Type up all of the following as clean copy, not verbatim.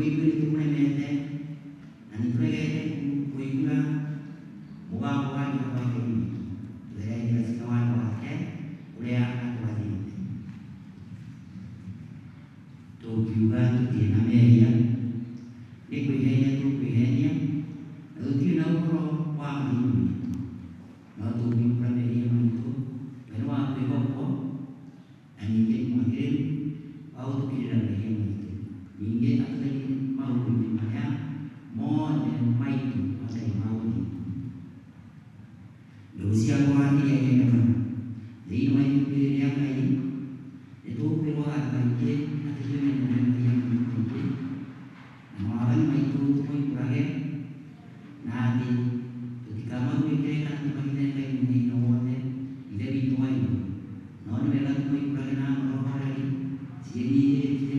Ithuĩ nĩtũkũremete na nĩtũregete kũigua mũgambo wa Jehova Ngai witũ, tũgerere njĩra cia watho wake ũrĩa atwathĩte. Tũngiuga tũtirĩ na mehia, nĩ kwĩhenia tũkwĩhenia, na tũtirĩ na ũhoro wa ma thĩinĩ witũ. No tũngiumbũra mehia maitũ, we nĩ wa kwĩhokwo na ningĩ nĩ mwagĩrĩru wa gũtũkirĩra mehia maitũ, ningĩ atũtherie maũndũ-inĩ marĩa mothe maitũ matarĩ ma ũthingu. Ndũgũ ciakwa iria nyende mũno, thĩinĩ wa ibuku rĩrĩ rĩa Ngai nĩtũkwĩrwo handũ haingĩ atĩ twĩmenyerere mehia maitũ maingĩ na mawaganu maitũ tũmoimbũrage, na atĩ tũtikamaguĩkĩre kana tũmahithe Ngai Mwene-Hinya Wothe, Ithe witũ wa igũrũ. No nĩ wega tũmoimbũrage na ngoro horeri, ciĩnyihĩtie,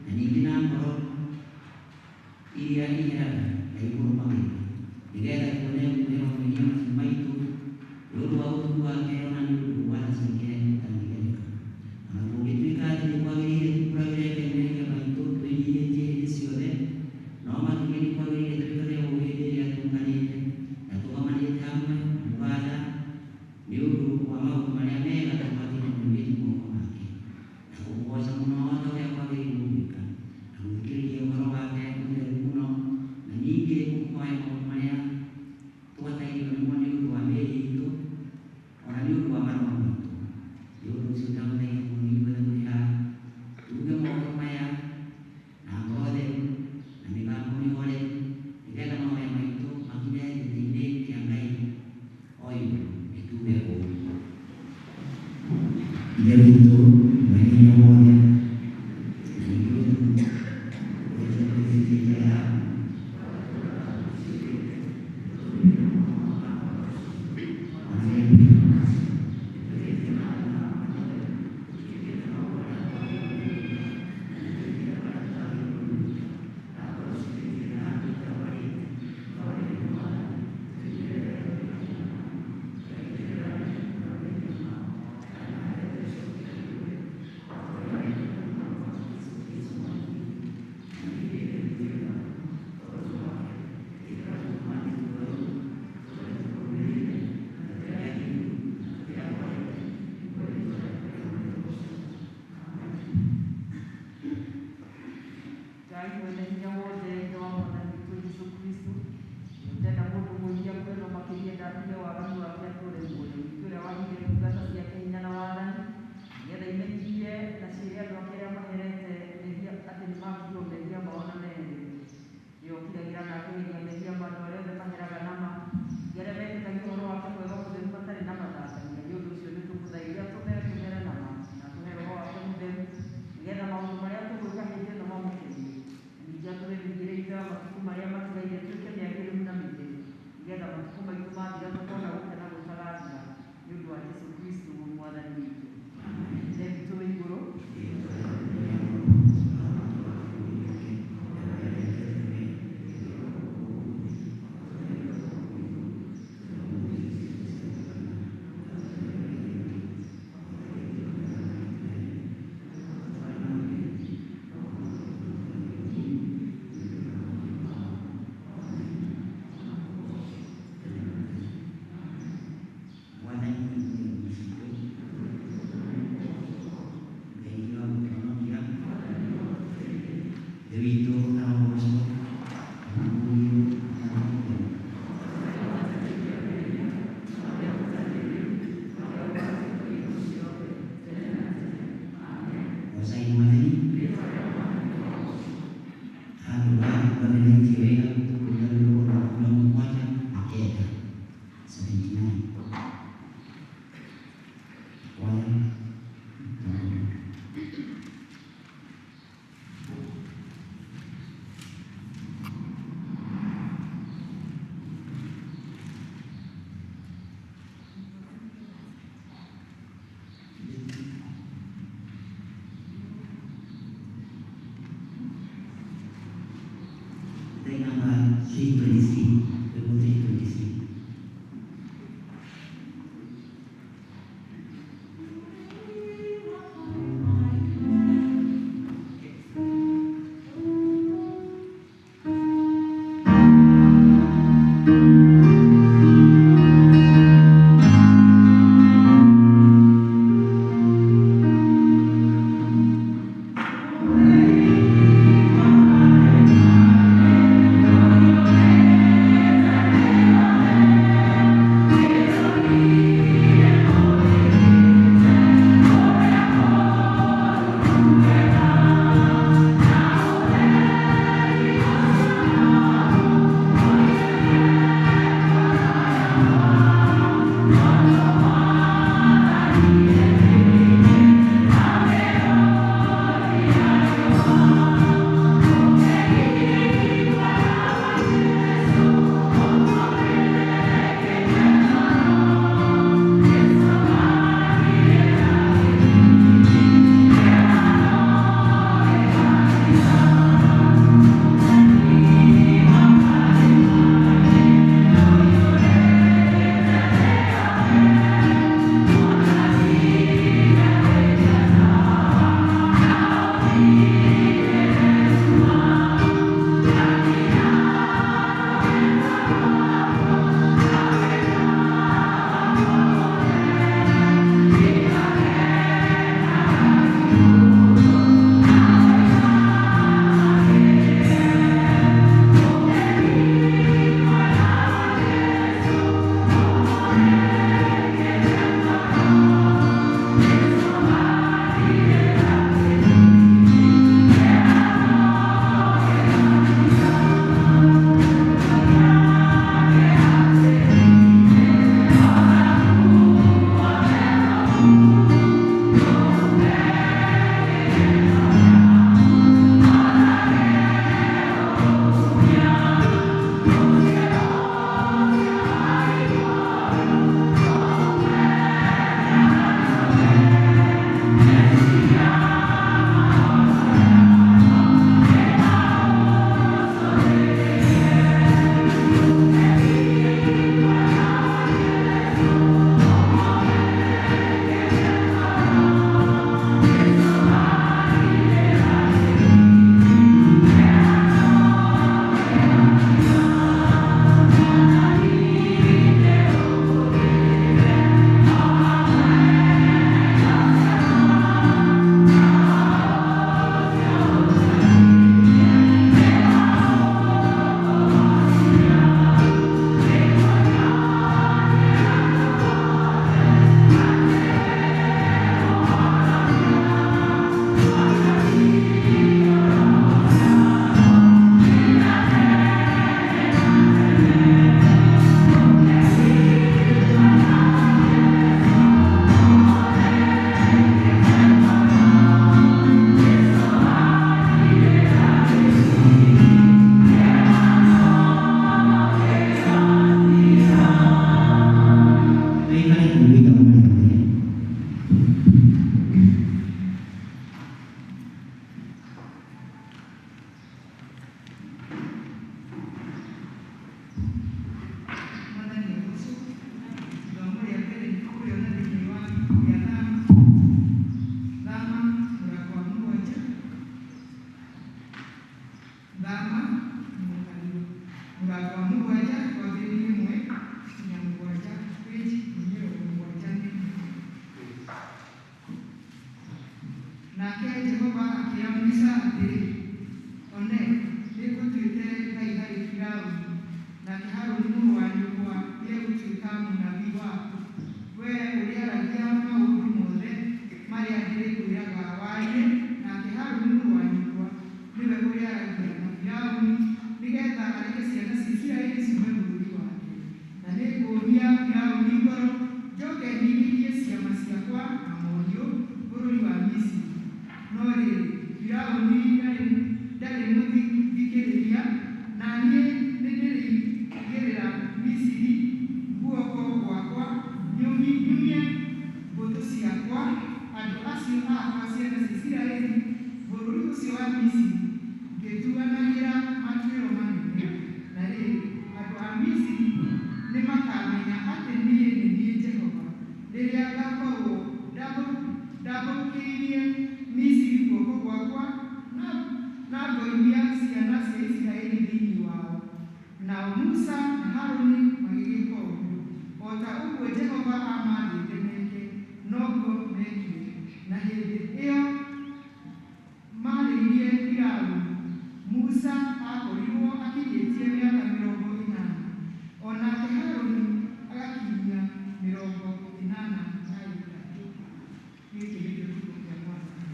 na ningĩ na ngoro iria iheraga na ikũrũmagĩrĩra, nĩgetha tuone kuoherwo mehia macio maitũ nĩ ũndũ wa ũtugi wake ona nĩ ũndũ wa tha ciake itangĩgereka. Ona kũngĩtuĩka atĩ nĩ kwagĩrĩire tumbũragĩre Ngai mehia maitũ twĩnyihĩtie hĩndĩ ciothe, no makĩria nĩ kwagĩrĩire twĩkage ũũ hĩndĩ ĩrĩa tũnganĩte na tũgomanĩte hamwe kũmũgatha nĩ ũndũ wa maũndũ marĩa mega tũgwatĩte tũigĩte moko make, na kũmũgooca mũno ta ũrĩa kwagĩrĩirwo gwĩka, na gũthikĩrĩria ũhoro wake mũtheru mũno, na ningĩ kũmũhoya maũndũ marĩa tũbatairio nĩmo nĩ ũndũ wa mĩĩrĩ itũ ona nĩ ũndũ wa maroho maitũ. Nĩ ũndũ ũcio ndamũthaitha mũno inyuothe mũrĩ haha tuuge mohoro maya na ngoro theru na mĩgambo mĩhoreru, nĩgetha mahoya maitũ makinye gĩtĩ-inĩ kĩa Ngai o igũrũ. Nĩtuuge ũũ: Ithe witũ Mwene Hinya Wothe, na ningĩ ũrĩa njĩra yaku Ngai Mwene Hinya Wothe, Ithe wa Mwathani witũ Jesũ Kristo, ũtenda mũndũ mwĩhia kwĩrwo makĩria ndatige waganu wake atũũre muoyo. Witũ ũrĩa waheire ndungata ciake hinya na wathani, nĩgetha imenyithie na ciĩre andũ ake arĩa maherete mehia atĩ nĩmakirwo mehia mao na mehererio. Nĩwe ũkiragĩra na akeheria mehia ma andũ arĩa othe maheraga na ma, ningĩ arĩa metĩkagia ũhoro wake mwega mũtheru matarĩ na mathangania. Nĩ ũndũ ũcio nĩtũmũthaitha atũthere tũhere na ma, na atũhe Roho wake mũtheru, nĩgetha maũndũ marĩa tũgwĩka hĩndĩ ĩno mamũkenie. Na ningĩ atũhe mĩthiĩre itũ ya matukũ marĩa matigaire ĩtuĩke mĩagĩrĩru na mĩtheru, nĩgetha matukũ maitũ mathira tũkona gũkena gũtagathira, nĩ ũndũ wa Jesũ Kristo Mwathani witũ. Ithe witũ wĩ igũrũ, Mwathani witũ, Ngai wa gũtũhonokia, Ithe witũ arogocwo, na Mũriũ na Roho Mũtheru. Goocai Mwathani. Handũ ha ũgamenetie wega tũkũina rwĩmbo rwa 79, 79. Kwaya. Play number 323, rwĩmbo 323. Thama mũkario mũrango wa 7 kwambĩrĩria 1 nginya 7, page nĩ 71. Nake Jehova akĩra Musa atĩrĩ, One, nĩngũtuĩte Ngai harĩ Firaũni, nake Harũni mũrũ wa nyũkwa nĩegũtuĩka mũnabii waku. Wee ũrĩaragia maũndũ mothe marĩa ndĩrĩkwĩraga warie, nake Harũni mũrũ wa nyũkwa nĩwe ũrĩaragia na Firaũni, nĩgeetha areke ciana cia Isiraeli ciume bũrũri wake. Na nĩngũũmia Firaũni ngoro, njooke hingĩrie ciama ciakwa na mohiũ bũrũri wa Misiri. No rĩrĩ, Firaũni ndarĩmũthikĩrĩria, na niĩ nĩndĩrĩigĩrĩra Misiri guoko gwakwa, nyumie mbũtũ ciakwa, andũ acio akwa ciana cia Isiraeli, bũrũri ũcio wa Misiri, ngĩtuanagĩra matuĩro manene. Na rĩrĩ, andũ a Misiri nĩmakamenya atĩ niĩ nĩ niĩ Jehova, rĩrĩa ngakorwo ndambũrũkĩirie Misiri guoko gwakwa na ngoimia ciana cia Isiraeli thĩinĩ wao. Nao Musa na Harũni magĩgĩka ũguo. O ta ũguo Jehova aamaathĩte meke, noguo meekire. Na hĩndĩ ĩyo maarĩirie Firaũni, Musa aakorirwo akinyĩtie mĩaka 80, o nake Harũni agakinyia 83. Gĩkĩ nĩkĩo kiugo kĩa Mwathani.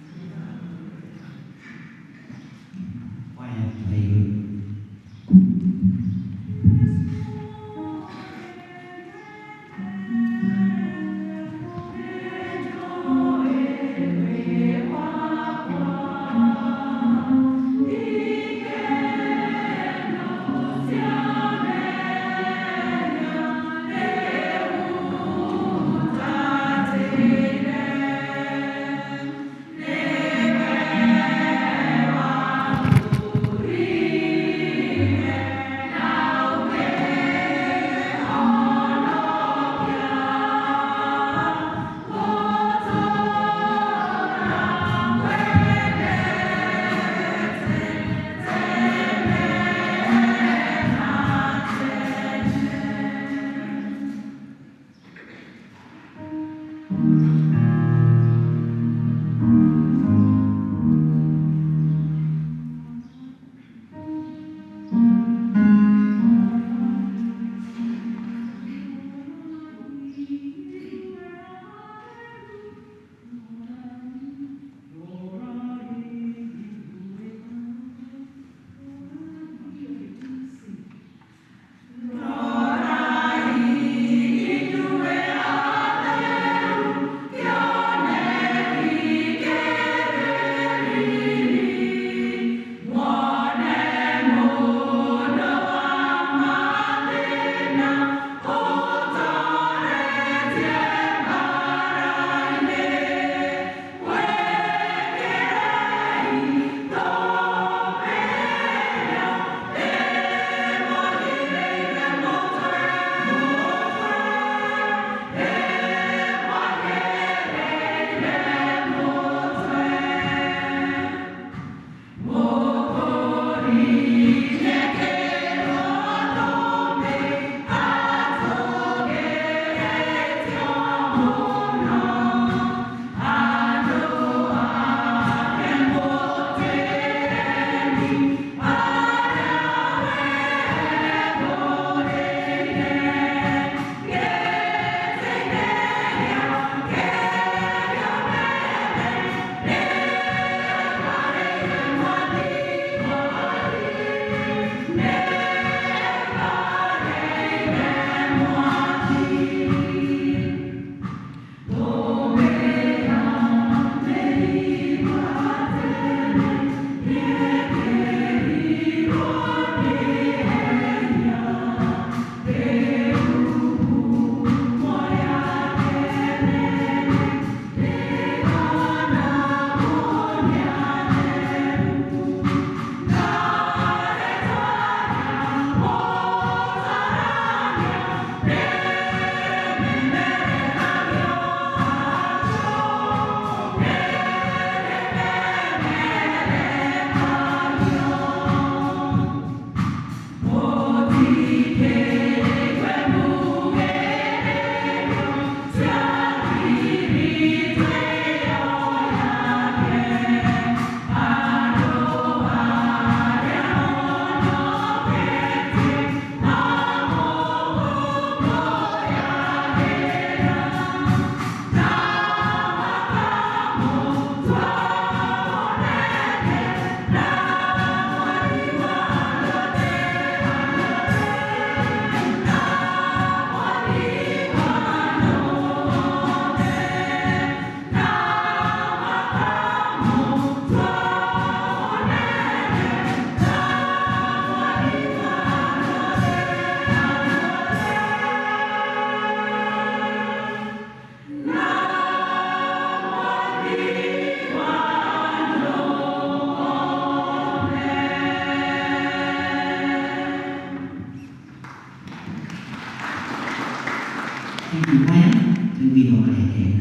Kwaya tũheirwo. Thank you, choir. Tũigue ithoma rĩa kerĩ.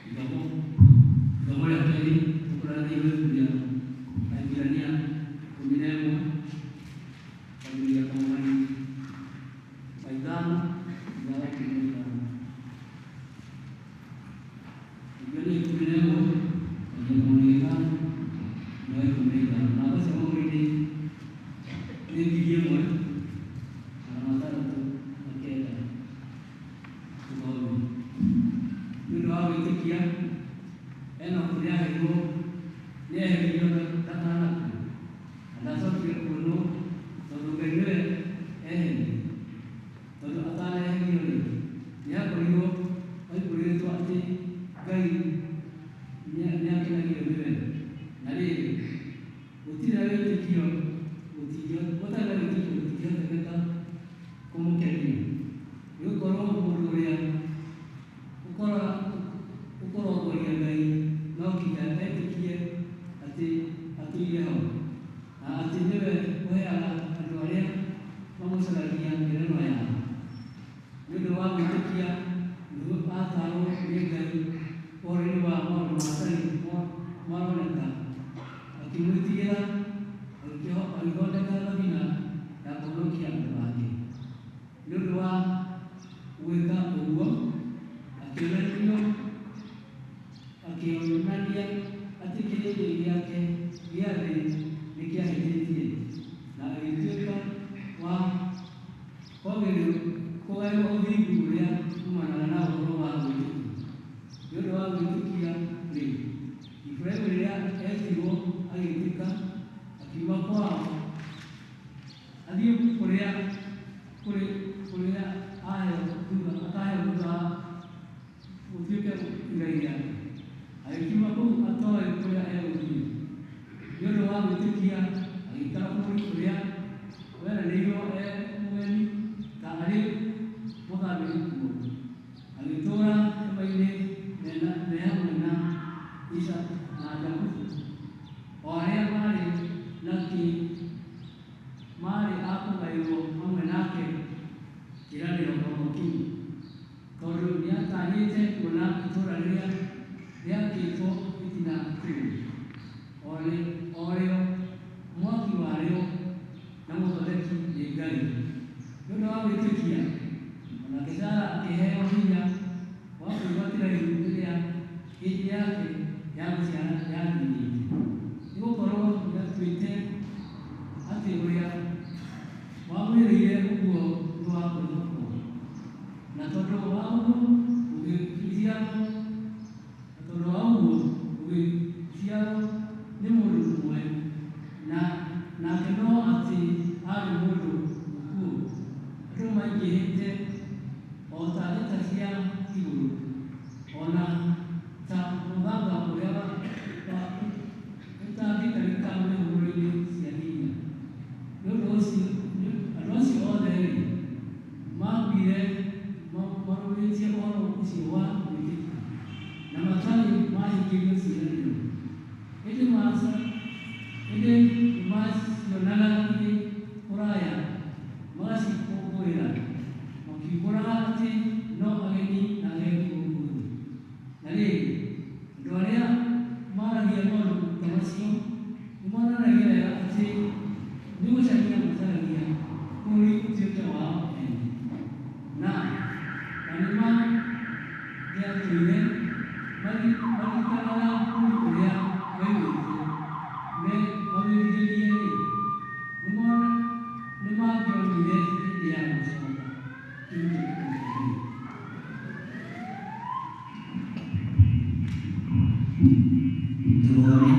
Ithomo rĩa kerĩ tũkũrathĩirwo ibuku rĩa Ahiburania 11 kwambĩrĩria kamũhari ka 5 ithathatũ na 5. Ahiburania 11 kwambĩrĩria kamũhari ga 5 nginya 15. Namba cia mũhũri-inĩ nĩ 1609. Tũthome. Nĩ ũndũ wa gwĩtĩkia Enoku nĩaheirwo nĩeheririo ndakanakue na ndacokire kuonwo tondũ Ngai nĩwe eheririe. Tondũ ataneherio-rĩ, nĩakorirwo oimbũrĩtwo atĩ Ngai nĩakenagio nĩwe. Na rĩrĩ, gũtirĩ na wĩtĩkio gũtingĩhotekeka kũmũkenia, nĩgũkorwo mũndũ ũrĩa ũkũrongoria Ngai no nginya etĩkie atĩ atũire ho, na atĩ nĩwe ũheaga andũ arĩa mamũcaragia ngerenwa yao. Nĩ ũndũ wa gwĩtĩkia Nuhu aataarwo nĩ Ngai ũhoro-inĩ wa maũndũ matarĩ maroneka, akĩmwĩtigĩra, agĩthondeka thabina ya kũhonokia andũ ake. Nĩ ũndũ wa gwĩka ũguo, akĩonania atĩ kĩrĩndĩ gĩake gĩa thĩ nĩkĩahĩtĩtie, na agĩtuĩka wa kũgaĩrwo ũthingu ũrĩa uumanaga na ũhoro wa gwĩtĩkia. Nĩ ũndũ wa gwĩtĩkia-rĩ, Iburahĩmu rĩrĩa eetirwo agĩĩtĩka, akiuma kwao athiĩ kũrĩa akaheo thutha wa gũtuĩke igai rĩake. Agĩkiuma kũu atooĩ kũrĩa egũthiĩ. Nĩ ũndũ wa gwĩtĩkia agĩikara bũrũri ũrĩa weranĩirwo e mũgeni ta arĩ mũthamĩri kuo. Agĩtũũra hema-inĩ me hamwe na Isaaka na Jakubu, o arĩa maarĩ a kũgaĩrwo hamwe nake kĩĩranĩro o kĩu, tondũ nĩatanyĩte kuona itũũra rĩrĩa rĩakĩtwo gĩtina kĩu, o rĩo mwaki warĩo na mũthondeki nĩ Ngai. Nĩ ũndũ wa gwĩtĩkia o nake Sara akĩheo hinya wa kwĩgwatĩra ihu rĩrĩa hĩndĩ yake ya gũciara yakinyĩte, nĩgũkorwo nĩatuĩte atĩ ũrĩa wamwĩrĩire ũguo nĩ wa kwĩhokwo. Na tondũ wa ũguo gũgĩciarwo nĩ mũndũ ũmwe, nake no atĩ aarĩ mũndũ mũkuũ, andũ maingĩhĩte o ta njata cia igũrũ, o na ta mũthanga ũrĩa ũtangĩtarĩka mĩhũmũ-inĩ cia iria. Nĩ ũndũ ũcio andũ acio othe-rĩ, maakuire marũmĩtie ũhoro ũcio wa gwĩtĩkia, na matarĩ mahingĩrio ciĩranĩro, ĩndĩ nĩmacionaga irĩ kũraya magacikũngũĩra, makiumbũraga atĩ no ageni na agendi gũkũ thĩ. Na rĩrĩ, andũ arĩa maaragia maũndũ ta macio nĩmonanagia wega atĩ nĩ gũcaria macaragia bũrũri ũtuĩke wao ene, na nĩmangĩatũire maririkanaga bũrũri ũrĩa moimĩte mawĩrirĩrie-rĩ, nĩmangĩonire hĩndĩ ya gũcooka. Kĩu nĩkĩo kiugo kĩa Ngai. Tũrũgame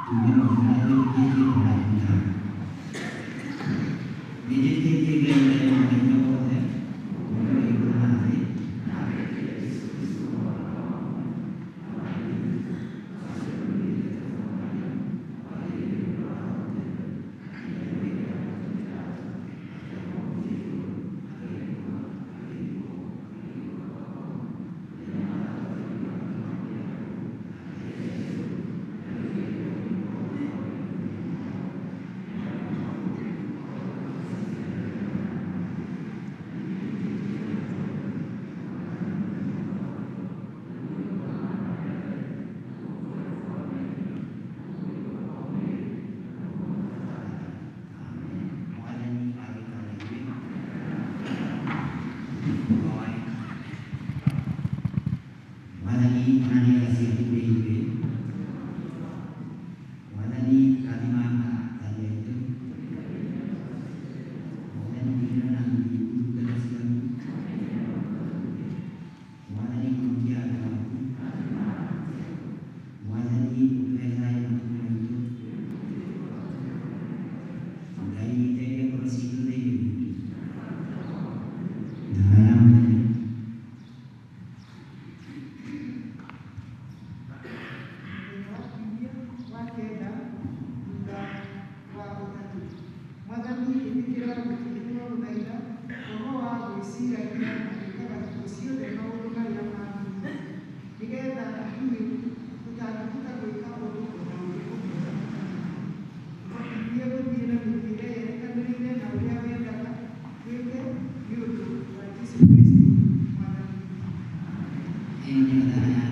tuuge maũndũ marĩa twĩtĩkĩtie tũraruta. Nĩnjĩtĩkĩtie Ngai ũrĩa wĩna hinya wothe, Mũũmbi wa igũrũ na thĩ. Baba.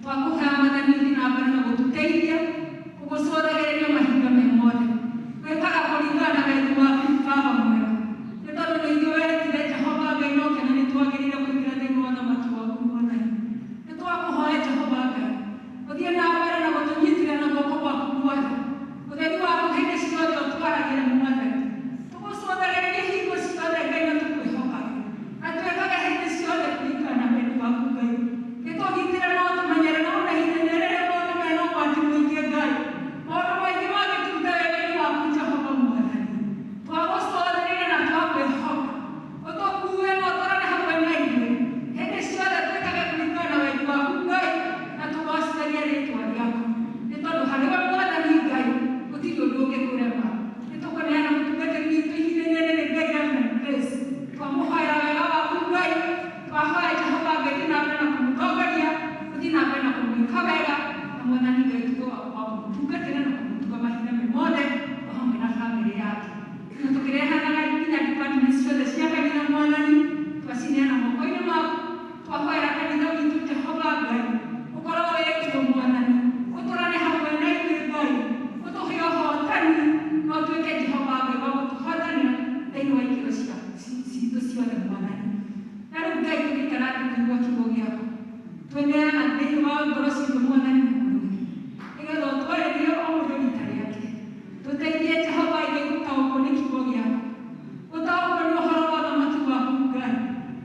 Twakũhoya Mwathani ũthiĩ na mbere na gũtũteithia gũgũcũthagĩrĩria mahinda me mothe. Gwĩkaga kũringana na wendi waku Baba mwega. Nĩ tondũ nĩ ithuĩ wetire Jehova Ngai na ũkĩona nĩ twagĩrĩire kũingĩra thĩinĩ wa ũthamaki waku Mwathani. Nĩ twakũhoya Jehova Ngai ũthiĩ na mbere na gũtũnyitĩrĩra na guoko gwaku guothe. Ũtheri waku hĩndĩ ciothe ũtwaragĩre Mwathani. Tũgũcũthagĩrĩrie hingo ciothe Ngai na tũkwĩhokage. Na twĩkage hĩndĩ ciothe kũringana na wendi waku Ngai. Nĩtũgitĩre na ũtũmenyere na ona ihinda rĩrĩa maũndũ mena ũgwati mũingĩ Ngai. Maũndũ maingĩ mangĩtũruta wega-inĩ waku Jehova Mwathani. Twagũcũthĩrĩria na twakwĩhoka. Ũtũkuue na ũtwarane hamwe na ithuĩ. Hĩndĩ ciothe twĩkage kũringana na wendi waku Ngai na tũgocithagie rĩtwa rĩaku. Nĩ tondũ harĩ we Mwathani Ngai gũtirĩ ũndũ ũngĩkũrema. Nĩtũkũneana mũtungatĩri witũ ihinda-inĩ rĩrĩ Ngai Reverend Grace. Twamũhoera wega waku Ngai. Twahoya Jehova Ngai thiĩ na mbere na kũmũtongoria, ũthiĩ na mbere na kũmwĩka wega, na Mwathani Ngai ũtuĩke wa kũmũtungatĩra na kũmũtuga mahinda me mothe o hamwe na bamĩrĩ yake. Na tũkĩrehanaga nginya departments ciothe cia kanitha Mwathani, twacineana moko-inĩ maku, twahoera kanitha witũ Jehova Ngai, ũkorwo wĩ kuo Mwathani, ũtũrane hamwe na ithuĩ Ngai, ũtũhe ũhotani na ũtuĩke Jehova Ngai wa gũtũhotanĩra thĩinĩ wa ikĩro citũ ciothe Mwathani. Na rĩu Ngai tũgĩikara thĩ kũigua kiugo gĩaku, tweneana thĩinĩ wa ngoro citũ Mwathani na kũrĩ we, nĩgetha ũtwarĩrie o mũndũ rita rĩake. Tũteithie Jehova Ngai gũtaũkwo nĩ kiugo gĩaku, gũtaũkwo nĩ ũhoro wa ũthamaki waku Ngai.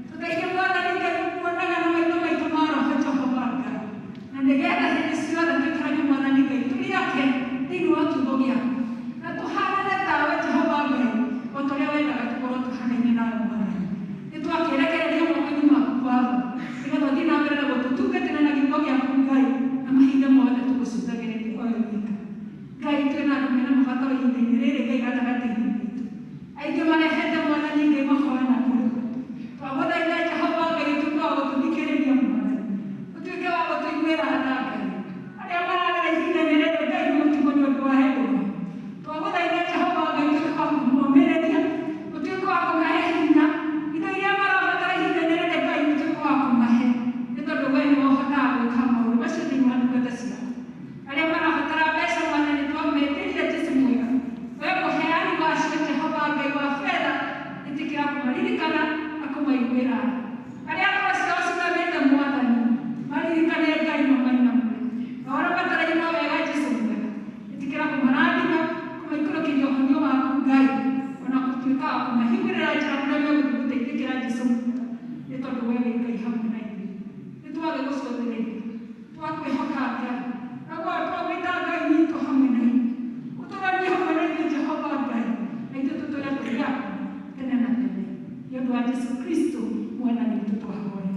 Tũteithie Mwathani Ngai gũkuonaga na maitho maitũ ma roho Jehova Ngai, na nĩgetha hĩndĩ ciothe tũikarage Mwathani Ngai tũrĩ ake thĩinĩ wa kiugo gĩaku, na tũhanane tawe Jehova Ngai o ta ũrĩa wendaga tũkorwo tũhanaine nawe Mwathani. Nĩ twakĩrekereria moko-inĩ maku Baba, nĩgetha ũthiĩ na mbere na gũtũtungatĩra na kiugo gĩaku Ngai, na mahinda mothe tũgũcũthagĩrĩrie o we wika. Ngai twĩna andũ mena mabataro ihinda-inĩ rĩrĩ Ngai gatagatĩ-inĩ gaitũ. Aingĩ marehete Mwathani Ngai mahoya na kũrĩ we. Twagũthaitha Jehova Ngai ũtuĩke wa gũtũthikĩrĩria Mwathani, ũtuĩke wa gũtũiguĩra tha Ngai. Arĩa mararĩra ihinda-inĩ rĩrĩ Ngai nĩ mũtugo nĩ ũndũ wa heho. Twagũthaitha Jehova Ngai ũtuĩke wa kũmomĩrĩria, ũtuĩke wa kũmahe hinya. Indo iria marabatara ihinda-inĩ rĩrĩ Ngai ũtuĩke wa kũmahe, nĩ tondũ we nĩwe ũhotaga gwĩka maũndũ macio thĩinĩ wa ndungata ciaku. Arĩa marabatara mbeca Mwathani twametĩria Jesũ mwega. We mũheani wacio Jehova Ngai wa betha, ĩtĩkĩra kũmaririkana na kũmaiguĩra tha. Arĩa ngoro ciao cinamĩte Mwathani, maririkane Ngai na mainamũre. Na arĩa mataraigua wega Jesũ mwega, ĩtĩkĩra kũmarathima, kũmaikũrũkĩria ũhonio waku Ngai, ona gũtuĩka wa kũmahingũrĩra njĩra kũrĩa megũthiĩ gũteithĩkĩra Jesũ mwega, nĩ tondũ we wĩ Ngai hamwe na ithuĩ. Nĩ twagĩgũcũthĩrĩria, twakwĩhoka Ngai, naguo twagwĩta Ngai witũ hamwe na ithuĩ. Ũtũranie hamwe na ithuĩ Jehova Ngai, na ithuĩ tũtũũre tũrĩ aku tene na tene. Nĩ ũndũ wa Jesũ Kristo Mwathani witũ twahoya.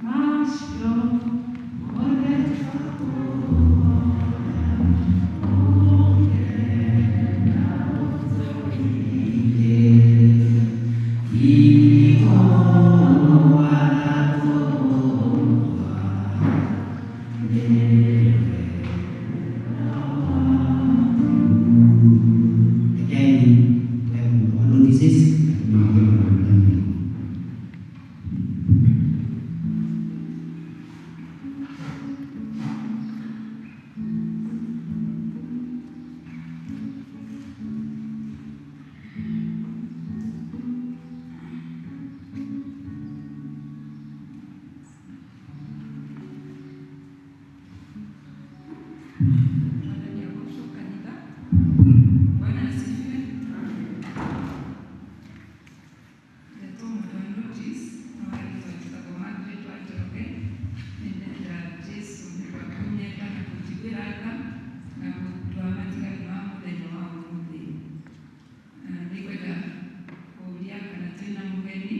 Macio mothe Mwathani agocwo kanitha. Bwana asifiwe. Ndetwo Mũthoni Notice, na warĩtwo njĩtagwo Margaret wa Njoroge. Nĩndenda Jesũ nĩ ũndũ wa kũnyenda na kũnjiguĩra tha na gũtua matigari ma mũthenya wa ũmũthĩ. Na nĩngwenda kũũria kana twĩna mũgeni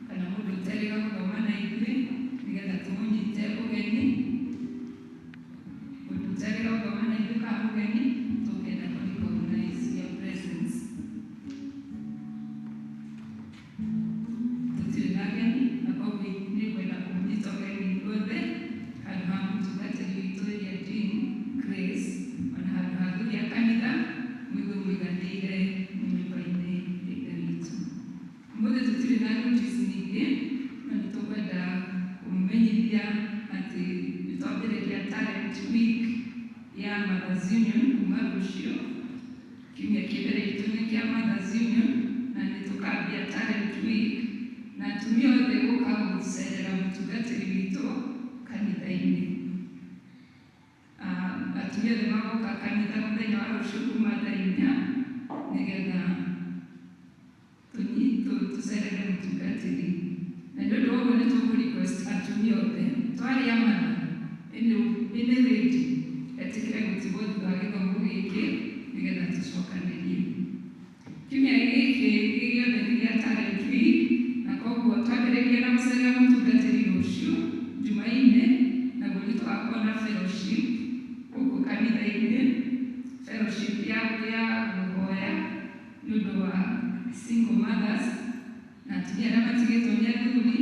kana mũndũ ũterĩga gũthoma na ithuĩ nĩgetha tũmũnyite ũgeni. Mũndũ ũterĩga gũthoma na ithuĩ kana mũgeni tũngĩenda kũ recognize your presence. Tũtirĩ na ageni na koguo nĩngwenda kũmũnyita ũgeni inyuothe handũ ha mũtungatĩri witũ ĩrĩa Jean Grace ona handũ ha athuri a kanitha mũigue mũiganĩire nyũmba-inĩ ya Ithe witũ. Ũmũthĩ tũtirĩ na notice nyingĩ no nĩtũkwenda kũmũmenyithia atĩ nĩtwa Week ya Mothers Union kuma rũciũ. Kiumia kĩa mbere gitũ nĩ kĩa Mothers Union na nĩ tũkambia Talent Week na atumia othe gũka gũcerera mũtungatĩri witũ kanitha-inĩ. Atumia othe magoka kanitha mũthenya wa rũciũ kuma thaa 4 nĩgetha tũcerere mũtungatĩri. Na nĩ ũndũ wa ũguo nĩ tũkũ request atumia othe twarĩa matha any lady etĩkĩre gũtigwo thutha wa gĩthomo gĩkĩ nĩgetha tũcokanĩrie. Kiumia gĩkĩ gĩothe nĩ gĩa Talent Week na koguo twambĩrĩria na gũcerera mũtungatĩri rũciũ Jumaine, naguo nĩ tũgakorwo na fellowship gũkũ kanitha-inĩ, fellowship ya kũhoya nĩ ũndũ wa single mothers na atumia arĩa matigĩtwo nĩ athuri,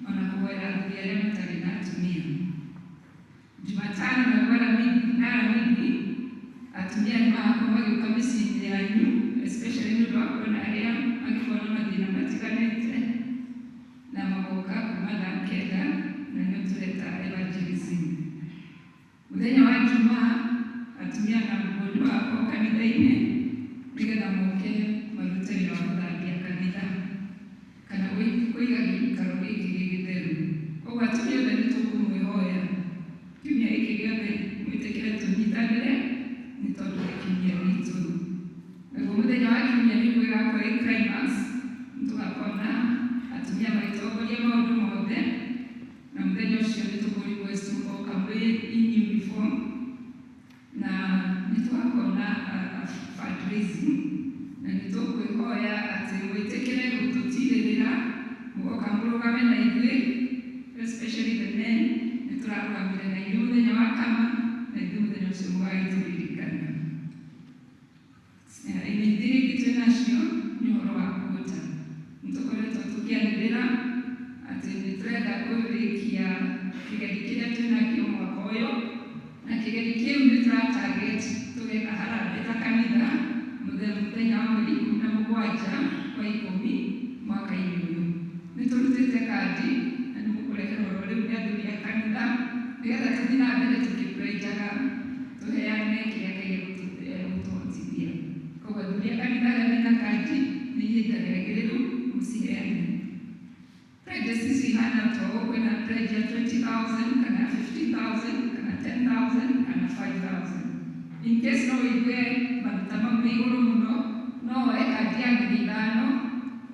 ona kũhoera athuri arĩa matarĩ na atumia. Jumatano naguo na Aramithi atumia nĩ magakorwo magĩũka mĩciĩ-inĩ yanyu, especially nĩ ũndũ wa kuona arĩa mangĩkorwo na mathĩna matiganĩte, na magoka kuma thaa 9 na nĩo tũreta evangelism. Mũthenya wa Jumaa atumia naguo nĩ magakorwo kanitha-inĩ nĩgetha moke marute wĩra wa gũthambia kanitha kana kũiga gĩikaro gĩkĩ gĩ gĩtheru. Koguo atumia othe nĩ tũkũmwĩhoya kiumia gĩkĩ gĩothe mwĩtĩkĩre tũnyitanĩre nĩ tondũ nĩ kiumia gitũ. Naguo mũthenya wa kiumia nĩguo ĩgakorwo ĩ climax, nĩ tũgakorwo na atumia magĩtongoria maũndũ mothe, na mũthenya ũcio nĩ tũkũ request mũgoka mwĩ in uniform, na nĩ tũgakorwo na fundraising, na nĩ tũkwĩhoya atĩ mwĩtĩkĩre gũtũtirĩrĩra mũgoka mũrũgame na ithuĩ, especially the men, nĩ tũrarũgamire na inyuĩ mũthenya wa kama, na ithuĩ mũthenya ũcio mũgagĩtũririkana. Imenyithia iria ingĩ twĩ nacio nĩ ũhoro wa kuota. Nĩ tũkoretwo tũkĩanĩrĩra atĩ nĩ tũrenda kũrĩkia kĩgeri kĩrĩa twĩ nakĩo mwaka ũyũ, na kĩgeri kĩu nĩ tũra target tũgeka harambee ta kanitha mũthenya wa mweri 17 wa 10 mwaka-inĩ ũyũ. Nĩ tũrutĩte kandi na nĩ mũkũreherwo oro rĩu nĩ athuri a kanitha nĩgetha tũthiĩ na mbere tũkĩpledgaga tũheane kĩrĩa Ngai egũtũhotithia. Koguo athuri a kanitha arĩa mena kandi nĩ ihinda rĩagĩrĩru mũciheane. Pledges ici ihana ta ũũ, kwĩna pledge ya 20,000 kana 50,000 kana 10,000 kana 5,000. In case no ũigue maruta mau nĩ igũrũ mũno, no woe kandi ya 5,000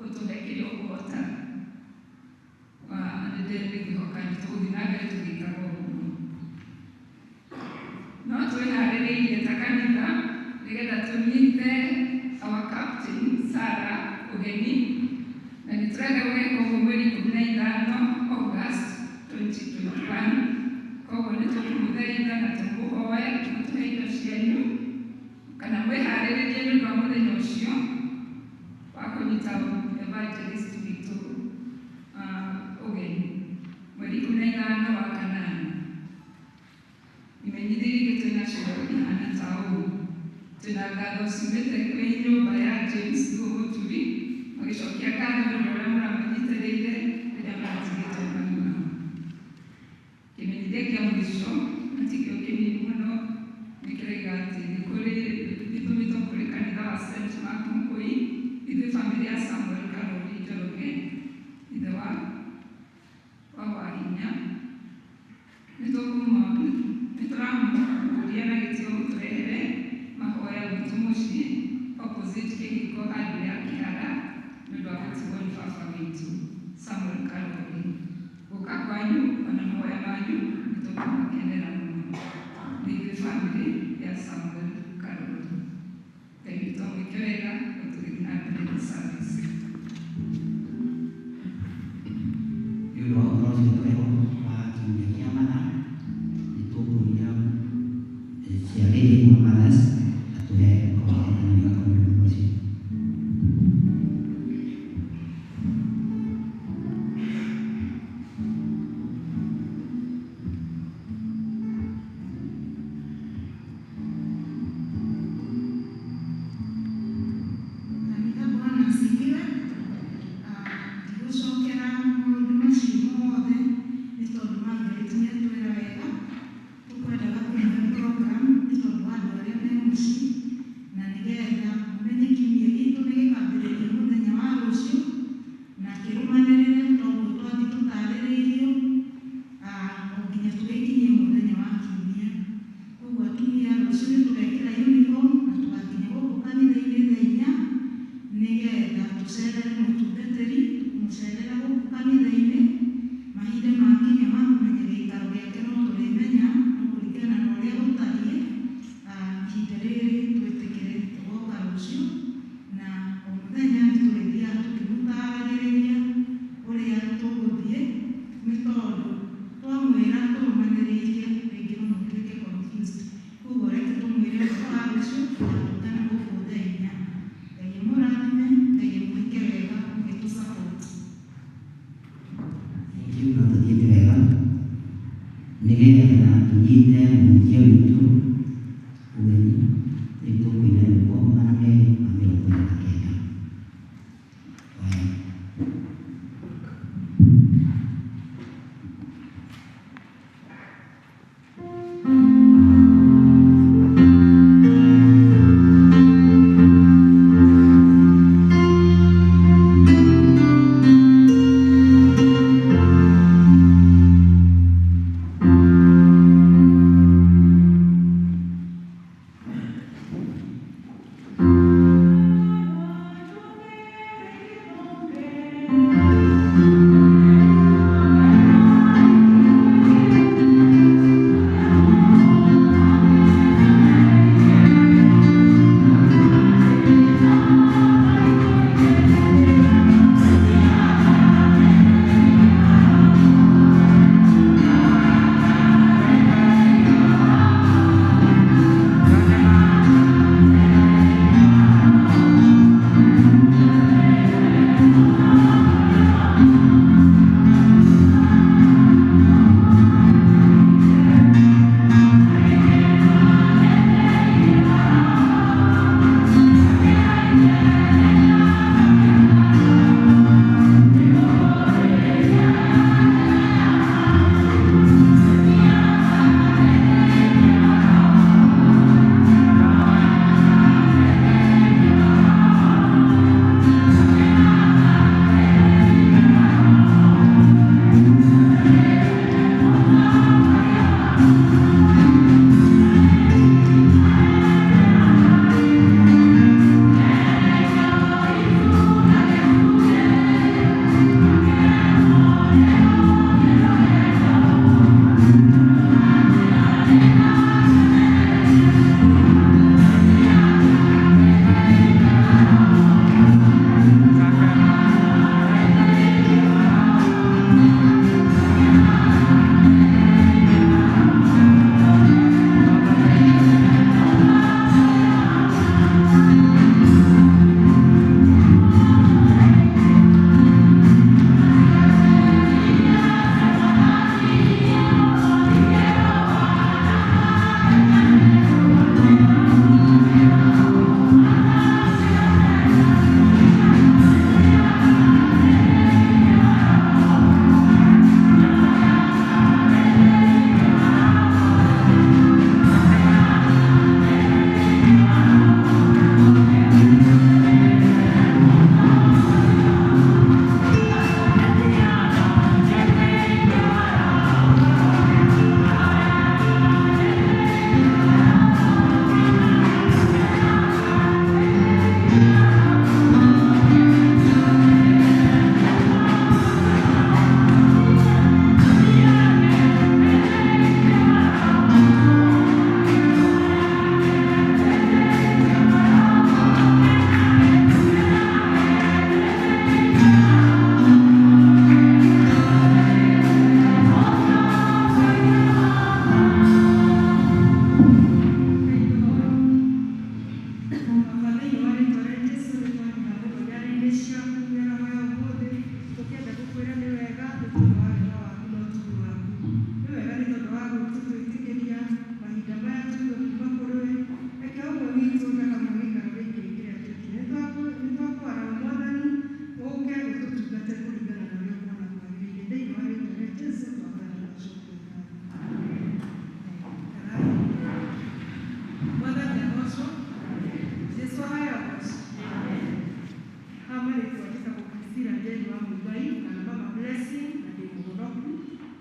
ũtũhe kĩrĩa ũkũhota. Nĩ ngwĩhoka nĩ tũgũthiĩ na mbere tũgĩkaga ũguo. No twĩharĩrĩirie ta kanitha nĩgetha tũnyite our captain Sarah ũgeni, na nĩ tũrenda gũgeka ũguo mweri 15 August 2021. Koguo nĩ tũkũmũthaitha na tũmũhoe mũtũhe indo cianyu kana mwĩharĩrĩrie nĩ ũndũ wa mũthenya ũcio wa kũnyita evangelist witũ ũgeni mweri 15 wa 8. Imenyithia iria ingĩ twĩ nacio ihana ta ũũ. Twĩna ngatho ciumĩte kwĩ nyũmba ya James Thuo Mũturi magĩcokia ngatho nĩ ũndũ ũrĩa mũramanyitĩrĩire rĩrĩa maratigĩtwo mami wao. Kĩmenyithia kĩa mũico na tikĩo kĩnini mũno nĩ kĩroiga atĩ nĩ kũrĩ gĩtũmĩtwo kũrĩ kanitha wa St Mark Mũkũi, ithuĩ bamĩrĩ ya Samuel Karori Njoroge, ithe wa Wahinya. Nĩ tũramũria na gĩtĩo mũtũrehere mahoya gwitũ mũciĩ opposite kĩhingo handũ ya kĩhara nĩ ũndũ wa gũtigwo nĩ baba witũ Samuel Karori. Gũka kwanyu ona mahoya manyu nĩ tũkũmakenera mũno. Nĩ ithuĩ bamĩrĩ ya Samuel Karori. Ngai witũ amwĩke wega na tũgĩthiĩ na mbere na service. Nĩ ũndũ wa ũhoro ũcio tũrehwo wa kiumia kĩa matha, nĩ tũkũria ciarĩri wa mothers atũhe kaũhoro kanini gakoniĩ ũhoro ũcio. Nĩgetha tũnyite mũhunjia witũ ũgeni, rĩu tũkũina rwĩmbo 249. Oya.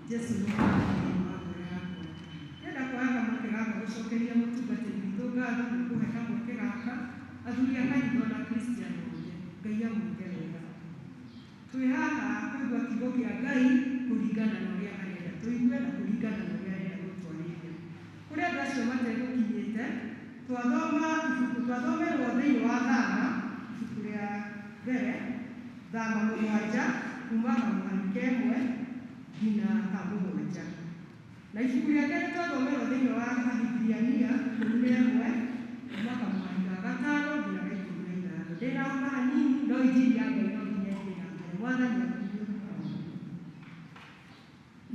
Jesu nĩ wa ngoro yakwa. Ndĩrenda kuoya kamweke gaka gũcokeria mũtungatĩri witũ ngatho nĩ kũhe kamweke gaka athuri a kanitha ona Kristiano othe. Ngai amwĩke wega. Twĩ haha kũigua kiugo kĩa Ngai kũringana na ũrĩa arenda tũigue na kũringana na ũrĩa arenda gũtwarĩria. Kũrĩ andũ acio mategũkinyĩte, twathoma ibuku, twathomerwo thĩinĩ wa Thama, ibuku rĩa mbere, Thama 7, kuma kamũhari ka 1 nginya ka 7. Na ibuku rĩa kerĩ twathomerwo thĩinĩ wa Ahibirania 11, kuma kamũhari ka 5 nginya ga 15. Ndĩna homa hanini, no injiri ya Ngai no nginya ĩthiĩ na mbere. Mwathani akuigue.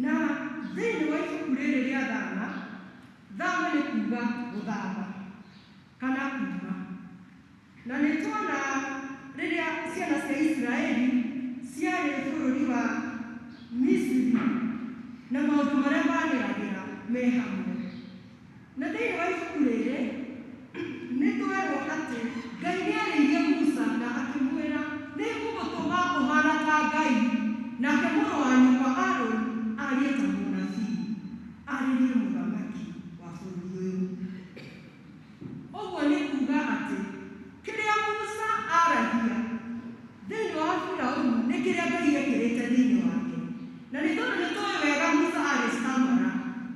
Na thĩinĩ wa ibuku rĩrĩ rĩa Thama, Kana kuuma. Na nĩ tuona rĩrĩa ciana cia Isiraeli ciarĩ bũrũri wa Misiri na maũndũ marĩa mageragĩra me hamwe. Na thĩinĩ wa ibuku rĩrĩ nĩ twerwo atĩ Ngai nĩ arĩirie Musa na akĩmwĩra nĩ ngũgũtũma ũhana ta Ngai, nake mũrũ wa nyũkwa Harũni arie ta mũnabii, arĩrie mũthamaki wa bũrũri ũyũ. Ũguo nĩ kuga atĩ kĩrĩa Musa aragia thĩinĩ wa Firaũni nĩ kĩrĩa Ngai ekĩrĩte thĩinĩ wake. Na nĩ tondũ nĩ tũĩ wega Musa arĩ stammerer,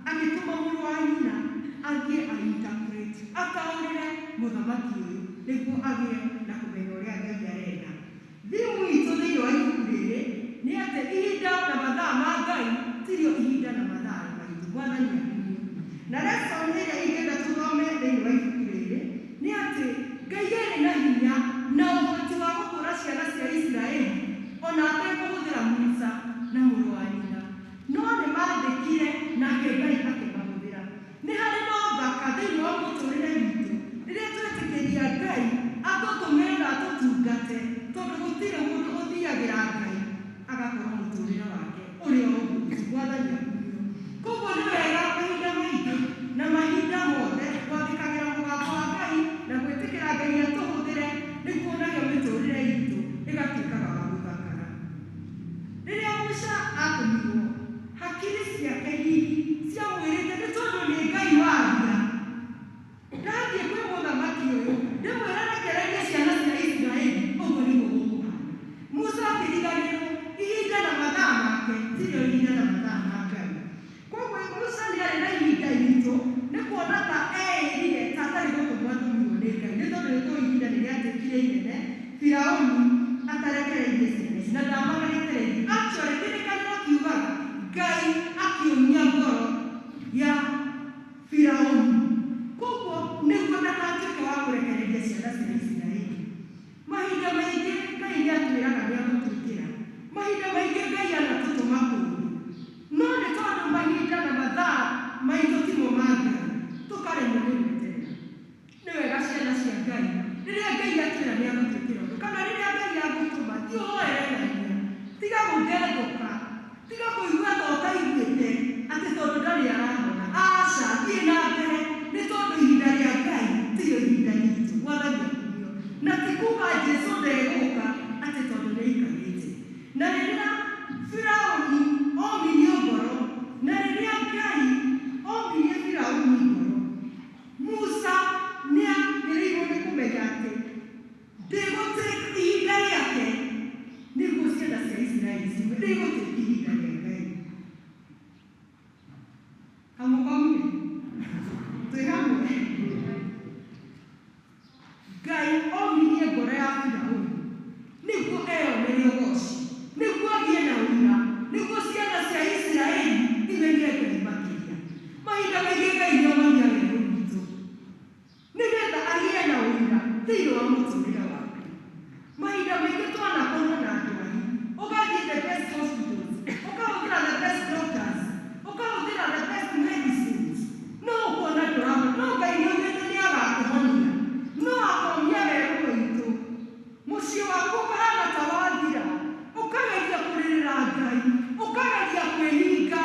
agĩtũma mũrũ wa nyina athiĩ a interpret, ataũrĩre mũthamaki ũyũ nĩguo agĩe na kũmenya ũrĩa Ngai arenda. Thimu itũ thĩinĩ wa ibuku rĩrĩ nĩ atĩ ihinda na mathaa ma Ngai tirio ihinda na mathaa maitũ. Mwathani akumio. Na lesson ĩrĩa ingĩenda tũthome thĩinĩ wa ibuku rĩrĩ nĩ atĩ Ngai arĩ na hinya na ũhoti wa gũkũra ciana cia Isiraeli ona atekũhũthĩra Musa na mũrũ wa nyina. No nĩ mathĩkire nake Ngai akĩmahũthĩra. Nĩ harĩ na ũthaka thĩinĩ wa mũtũrĩre witũ rĩrĩa twetĩkĩria Ngai atũtũmĩre na atũtungate, tondũ gũtirĩ mũndũ ũthiagĩra Ngai agakorwo mũtũrĩre wake ũrĩ o ũguo. Mwathani akumio. Koguo nĩ wega mahinda maingĩ na mahinda mothe gwathĩkagĩra mũgambo wa Ngai na gwĩtĩkĩra Ngai atũhũthĩre nĩguo nayo mĩtũrĩre itũ ĩgatuĩkaga wa gũthakara. Rĩrĩa Musa atũmirwo, hakiri ciake hihi ciamwĩrĩte nĩ tondũ nĩ Ngai waria, ndathiĩ kwĩ mũthamaki ũyũ ndĩmwĩre rekererie ciana cia Isiraeli, ũguo nĩguo gũkũhana. Musa akĩriganĩrwo ihinda na mathaa make tirio ihinda na mathaa ma Ngai. Koguo Musa nĩ arĩ na ihinda iritũ nĩ kuona ta eĩrire ta atarĩ gũtũmwo atũmirwo nĩ Ngai, nĩ tondũ nĩ tũĩ ihinda nĩ rĩatuĩkire inene Firaũni atarekereirie ciana ici na ndamarekereirie. Actually kĩrĩkanĩro kiugaga Ngai akĩũmia ngoro ya Firaũni, koguo nĩguo ndakatuĩke wa kũrekereria ciana cia Isiraeli. Mahinda maingĩ Ngai nĩ atwĩraga nĩ agũtwĩkĩra. Mahinda maingĩ Ngai anatũtũma kũndũ, no nĩ tondũ mahinda na mathaa maitũ timo ma Ngai, tũkaremwo nĩ gweterera. Nĩ wega ciana cia Ngai, rĩrĩa Ngai atwĩra nĩ agũtwĩkĩra ũndũ kana rĩrĩa Ngai agũtũma, thiĩ ũhoere ng'ania, tiga gũthethũka, tiga kũigua ta ũtaiguĩte atĩ tondũ ndarĩ arahona. Aca, thiĩ na mbere, nĩ tondũ ihinda rĩa Ngai tirio ihinda ritũ. Mwathani akumio. Na ti kuga Jesũ ndegũka atĩ tondũ nĩ aikarĩte. Na rĩrĩa Firaũni omirio ngoro, na rĩrĩa Ngai omirie Firaũni ngoro, Musa nĩ agĩrĩirwo nĩ kũmenya atĩ ndĩgũtĩka ihinda rĩake nĩguo ciana cia Isiraeli ciume, rĩgũtĩka ihinda rĩa Ngai. Hamũkomire? Twĩ hamwe? Ngai omirie ngoro ya Firaũni nĩguo eyonere ũgoci, nĩguo agĩe na ũira, nĩguo ciana cia Isiraeli imenye Ngai makĩria. Mahinda maingĩ Ngai nĩ omagia werũ witũ nĩgetha agĩe na ũira thĩinĩ wa mũtũrĩre waku. Mahinda maingĩ twanakorwo na ndwari, ũgathiĩ the best hospitals, ũkahũthĩra the best doctors, ũkahũthĩra the best medicines, no ũkona ndũrahona, no Ngai nĩ augĩte nĩ agakũhonia, no akomia werũ witũ. Mũciĩ waku ũkahana ta wathira, ũkageria kũrĩrĩra Ngai, ũkageria kwĩhinga,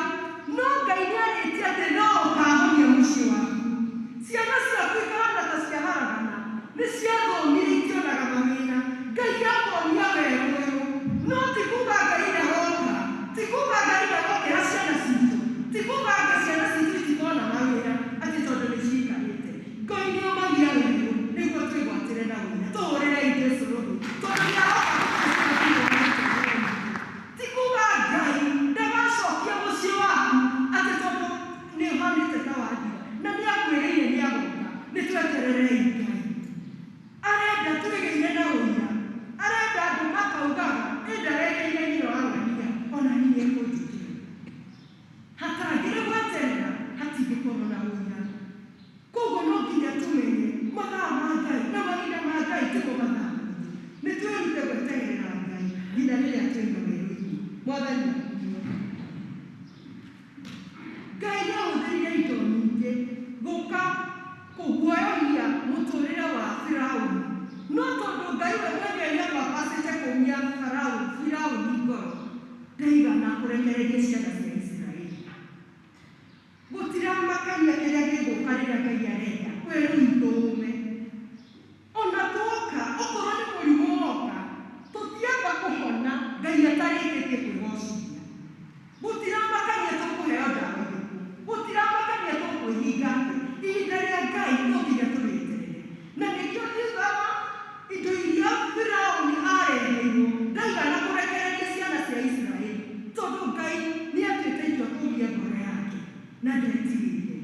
no Ngai nĩ arĩtie atĩ no ũkahonia mũciĩ Ndaigana kũrekereria ciana cia Isiraeli. Gũtiramakania kĩrĩa gĩgũka rĩrĩa Ngai arenda werũ witũ ũme. Ona twoka, okorwo nĩ mũrimũ woka, tũtiamba kũhona Ngai atarĩkĩtie kwĩgocithia. Gũtiramakania tũkũheo ndawa irĩkũ, gũtiramakania tũkwĩhinga atĩa, ihinda rĩa Ngai no nginya tũrĩeterere. Na nĩkĩo thutha wa indo iria Firaũni areheirwo, ndaigana kũrekereria ciana cia Isiraeli, tondũ Ngai nĩatuĩte itua kũgia ngoro yake na ndetigĩire.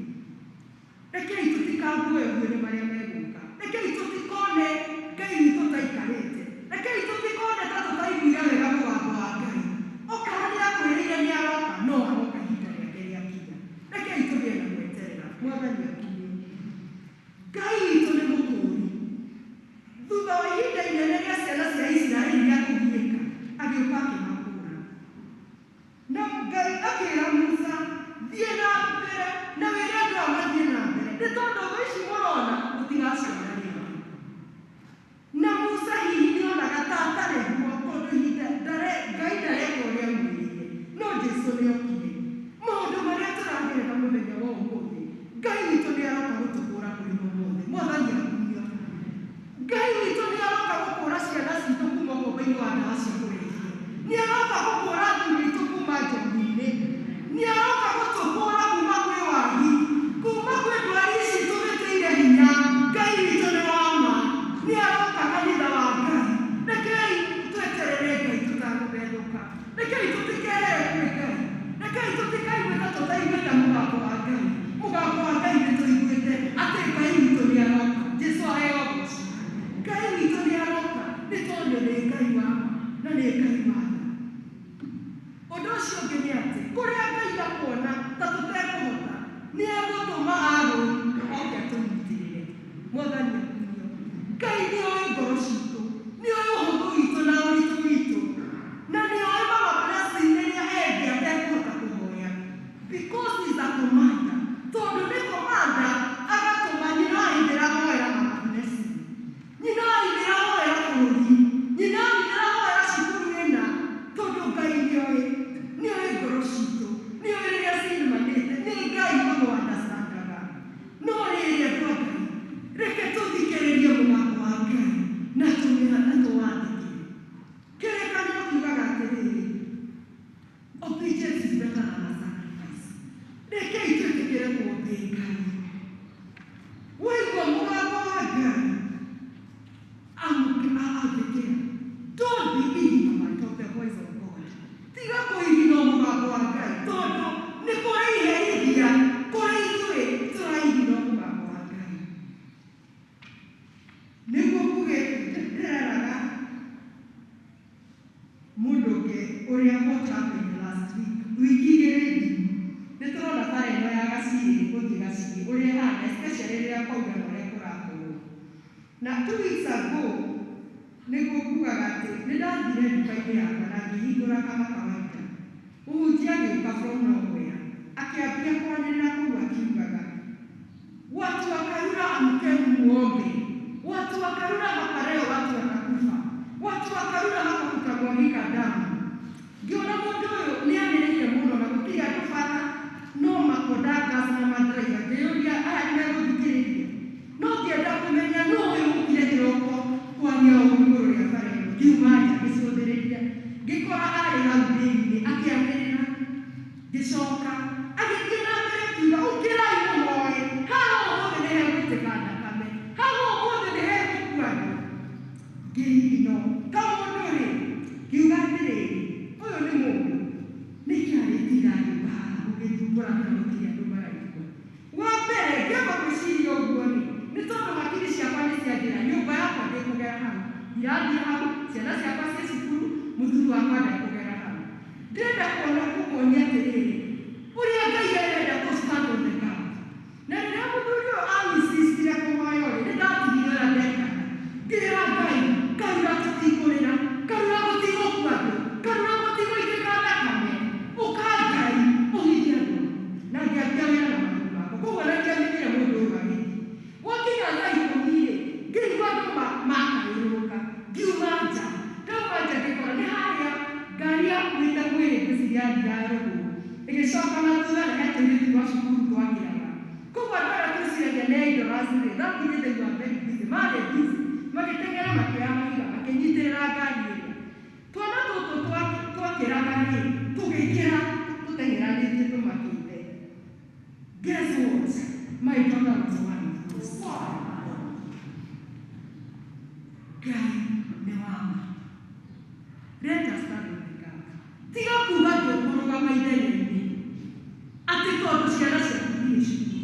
Rekei tũtikanguoyohio nĩ marĩa megũka. Rekei tũtikone Ngai witũ taikarĩte. Rekei tũtikone ta tũtaiguire wega mũgambo wa Ngai. Okorwo nĩakwĩrĩire nĩaroka, no aroka ihinda rĩake rĩakinya. Rekei tũgĩe na gweterera. Mwathani akumio. Ngai witũ nĩ mũkũũri. Thutha wa ihinda inene rĩa ciana cia Isiraeli rĩa kũgiĩka, agĩũka akĩmakũũra. Na Ngai akĩra Musa, thiĩ na mbere na wĩre andũ aya mathiĩ na mbere, nĩ tondũ thũ ici mũrona mũtigaciona rĩngĩ. Na Musa hihi nĩonaga ta atarĩ guo, tondũ ihinda Ngai ndareka ũrĩa amwĩrĩire. No Jesu nĩokire. Maũndũ marĩa tũragerera mũthenya wa ũmũthĩ, Ngai witũ nĩaroka gũtũkũũra kũrĩ mo mothe. Mwathani akumio. Ngai witũ nĩaroka gũkũũra ciana citũ kuma ũkombo-inĩ wa ndawa cia kũrebia. Nĩaroka gũkũũra athuri aitũ kuma njohi-inĩ. Nĩaroka gũtũkũũra kuma kwĩ wagi, kuma kwĩ ndwari ici tũgĩtĩire hinya. Ngai witũ nĩ wa ma. Nĩaroka kanitha wa Ngai. Rekei tweterere Ngai tũtagũthethũka. Rekei tũtikehere kwĩ Ngai. Rekei tũtikaigue ta tũtaiguĩte mũgambo wa Ngai. Mũgambo wa Ngai nĩtũiguĩte atĩ Ngai witũ nĩaroka. Jesu aheo ũgoci. Ngai witũ nĩaroka, nĩ tondũ nĩ Ngai wa ma na nĩ Ngai wa tha. Ũndũ ũcio ũngĩ nĩ atĩ kũrĩa Ngai akuona ta tũtekũhota, nĩegũtũma Harũni oke atũnyitĩrĩre. Mwathani akumio. Ngai nĩoĩ ngoro citũ, nĩoĩ ũhũthũ witũ na ũritũ witũ, na nĩoĩ mama blessing rĩrĩa ende atekũhota kũhoya. Because he is a commander. Tondũ nĩ commander, agatũma nyina wa ithe ahoera mama blessing. Nyina wa ithe ahoera bũrũri. Nyina wa ithe ahoera cukuru ĩna. Tondũ Ngai nĩoĩ, nĩoĩ ngoro citũ, nĩoĩ rĩrĩa ciimanĩte, nĩ Ngai ũmwe understandaga. No rĩrĩ andũ a Ngai, reke tũthikĩrĩrie mũgambo wa Ngai na tũwathĩkĩre. Kĩrĩkanĩro kiugaga atĩrĩrĩ, obedience is better than a sacrifice. Rekei twĩtĩkĩre kũobey Ngai. Waigua mũgambo wa Ngai, athĩkĩra. Don't be ignorant of the voice of God. Tiga kũiginwo mũgambo wa Ngai, tondũ nĩ kũrĩ iherithia kũrĩ ithuĩ tũraiginwo mũgambo wa Ngai. Nĩguo kuge ndĩreraga mũndũ ũngĩ ũrĩa what happened last week, wiki igĩrĩ thiru, nĩ tũrona bara ĩno ya Gaciĩ gũthiĩ Gaciĩ ũrĩa ĩhana, especially rĩrĩa kwaura na ũrĩa kũrahũrwo. Na 2 weeks ago nĩguo kugaga atĩ nĩ ndathire nduka-inĩ yakwa na ngĩhingũra kama kawaida. Mũhunjia agĩũka from nowhere, akĩambia kwanĩrĩra kũu akiugaga, watu wa Karura amkeni muombe, watu wa Karura hapa leo watu watakufa, watu wa Karura hapa kutamwagika damu. Ngĩona mũndũ ũyũ nĩanĩrĩire mũno na gũtirĩ andũ bara no makondakas na madraiva, ngĩyũria aya nĩmegũthikĩrĩria. No ngĩenda kũmenya nũ ũyũ ũkire kĩroko kwaria ũũ igũrũ rĩa bara ĩno. Ngiuma nja ngĩcũthĩrĩria, ngĩkora arĩ hau thĩinĩ akĩanĩrĩra. Ngĩcoka agĩthiĩ na mbere akiuga, ũkĩrai mũhoe, haha ũmũthĩ nĩhegũitĩka thakame, haha ũmũthĩ nĩhegũkua andũ. Ngĩigino kaũndũ rĩ, ngiuga atĩrĩrĩ, ũyũ nĩ mũndũ nĩkĩ arĩtinda agĩũka haha gũgĩthumbũra kana gũtirĩ andũ maraigua. Wa mbere ngĩamba gwĩciria ũguo rĩ, nĩ tondũ hakiri ciakwa nĩ cianjĩra nyũmba yakwa ndĩkũgera hau, ndirathiĩ hau, ciana ciakwa ciĩ cukuru, mũthuri wakwa ndekũgera hau. Ndĩrenda kuona kũmuonia atĩrĩrĩ, ũrĩa Ngai arenda kũ stand on the gap. Na rĩrĩa mũthuri ũyũ ainsistire kũhoya rĩ, nĩ ndatigire ũrĩa ndekaga. Ngĩra Ngai, Karura tũtikũrĩra, Karura gũtigũkua andũ, Karura gũtigũitĩka thakame, ũka Ngai ũhithie andũ. Na ngĩambia wĩra na magũrũ makwa. Koguo na ndiamenyire mũndũ ũyũ agĩthiĩ. Gwakinya thaa ikũmi rĩ, ngĩigua andũ makayũrũrũka, ngiuma nja. Ndauma nja ngĩkora nĩ harĩa ngari yakuĩte mwĩrĩ Andũ makĩoya mahiga makĩnyitĩrĩra ngari ĩrĩa. Twana tũtũ twakĩraga rĩ, tũgĩkĩra tũteng'eranĩtie tũmakĩte. Guess what? My daughter was one of those. Ngai nĩ wa ma. Let us stand on the gap. Tiga kuga ndũkũrũgama ithenya-inĩ atĩ tondũ ciana ciaku itirĩ cukuru.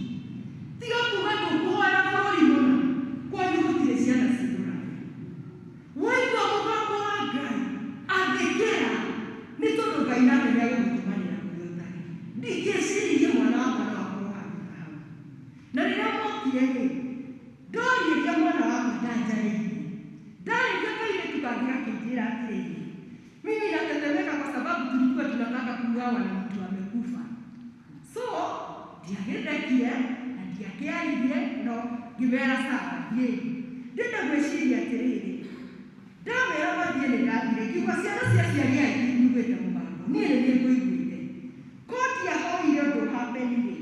Tiga kuga ndũkũhoera bũrũri mũna kwanyu gũtirĩ ciana cithũraga. Waigua mũgambo wa Ngai, athĩkĩra, nĩ tondũ Ngai nake nĩegũgũtũmanĩra kũrĩa ũtarĩ. Ndingĩeciririe mwana wakwa no akorwo handũ ta hau. Na rĩrĩa mokire rĩ, ndoririe mwana wakwa ndanjarĩirie. Ndarĩria kairĩtu kangĩ gakĩnjĩra atĩrĩrĩ, mimi natetemeka kwa sababu tulikuwa tunataka kuuawa na mtu amekufa. So, ndiagĩthekie na ndiakĩaririe no ngĩmera sawa thiĩi. Ndĩrenda gwĩciria atĩrĩrĩ, ndamera mathiĩ nĩ ndathire ngiuga ciana cia aciari aya itinyuĩte mũgambo, niĩ nĩ niĩ ngũiguĩte. Ko ndiahoire ũndũ happen-rĩ,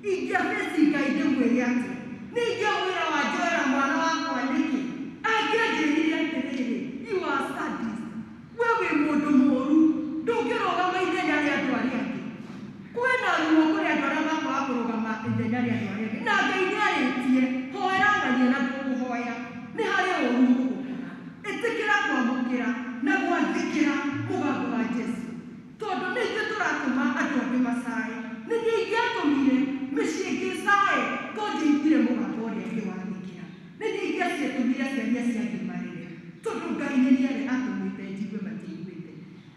ingĩabaci Ngai ndĩmwĩre atĩ nĩ ingĩamwĩra wanjoera mwana wakwa nĩkĩ? Angĩanjĩrire atĩrĩrĩ, you are sadist, we wĩ mũndũ mũũru, ndũngĩrũgama ithenya rĩa andũ arĩa angĩ. Kwĩna ruo kũrĩ andũ arĩa makwaga kũrũgama ithenya rĩa andũ arĩa angĩ. Na Ngai nĩarĩtie, hoera ng'ania na ndũkũhoya, nĩ harĩ ũũru ũgũgũkora. Ĩtĩkĩra kwamũkĩra na gwathĩkĩra mũgambo wa Jesũ, tondũ nĩ ithuĩ tũratũma andũ angĩ macae. Nĩ niĩ ingĩatũmire mĩciĩ ĩngĩ ĩcae ko ndiaiguire mũgambo ũrĩa ngĩwathĩkĩra. Nĩ niĩ ingĩaciatũmire aciari acio angĩ marĩre, tondũ Ngai nĩ niĩ arĩ atũmĩte njigue matiaiguĩte.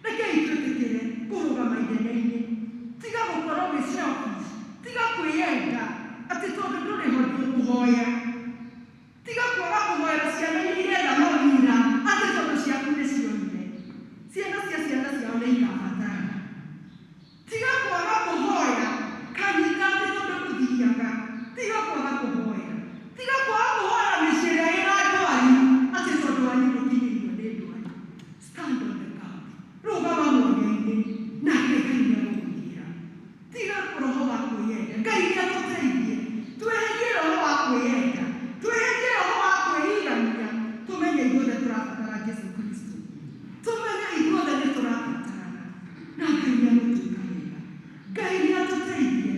Rekei twĩtĩkĩre kũrũgama ithenya-inĩ. Tiga gũkorwo wĩ selfish, tiga kwĩyenda atĩ tondũ ndũrĩ ho ndũkũhoya. Tiga kwaga kũhoera ciana iria iretha mawĩra atĩ tondũ ciaku nĩ cionire. Ciana cia ciana ciao nĩ ikabatara. Tiga kwaga kũhoya kanitha atĩ tondũ ndũthiaga. Tiga kwaga kũhoya. Tiga kwaga kũhoya mĩciĩ ĩrĩa ĩna ndwari atĩ tondũ wanyu ndũkinyĩirwo nĩ ndwari. Stand on the gap. Rũgama mwanya-inĩ nake Ngai nĩegũgũthiĩra. Tiga roho wa kwĩyenda. Ngai nĩatũteithie tweherie roho wa kwĩyenda, tweherie roho wa kwĩigania, tũmenye ithuothe tũrabatara Jesu Kristo, tũmenye ithuothe nĩ tũrabatarana na Ngai nĩegũtuĩka wega. Ngai nĩatũteithie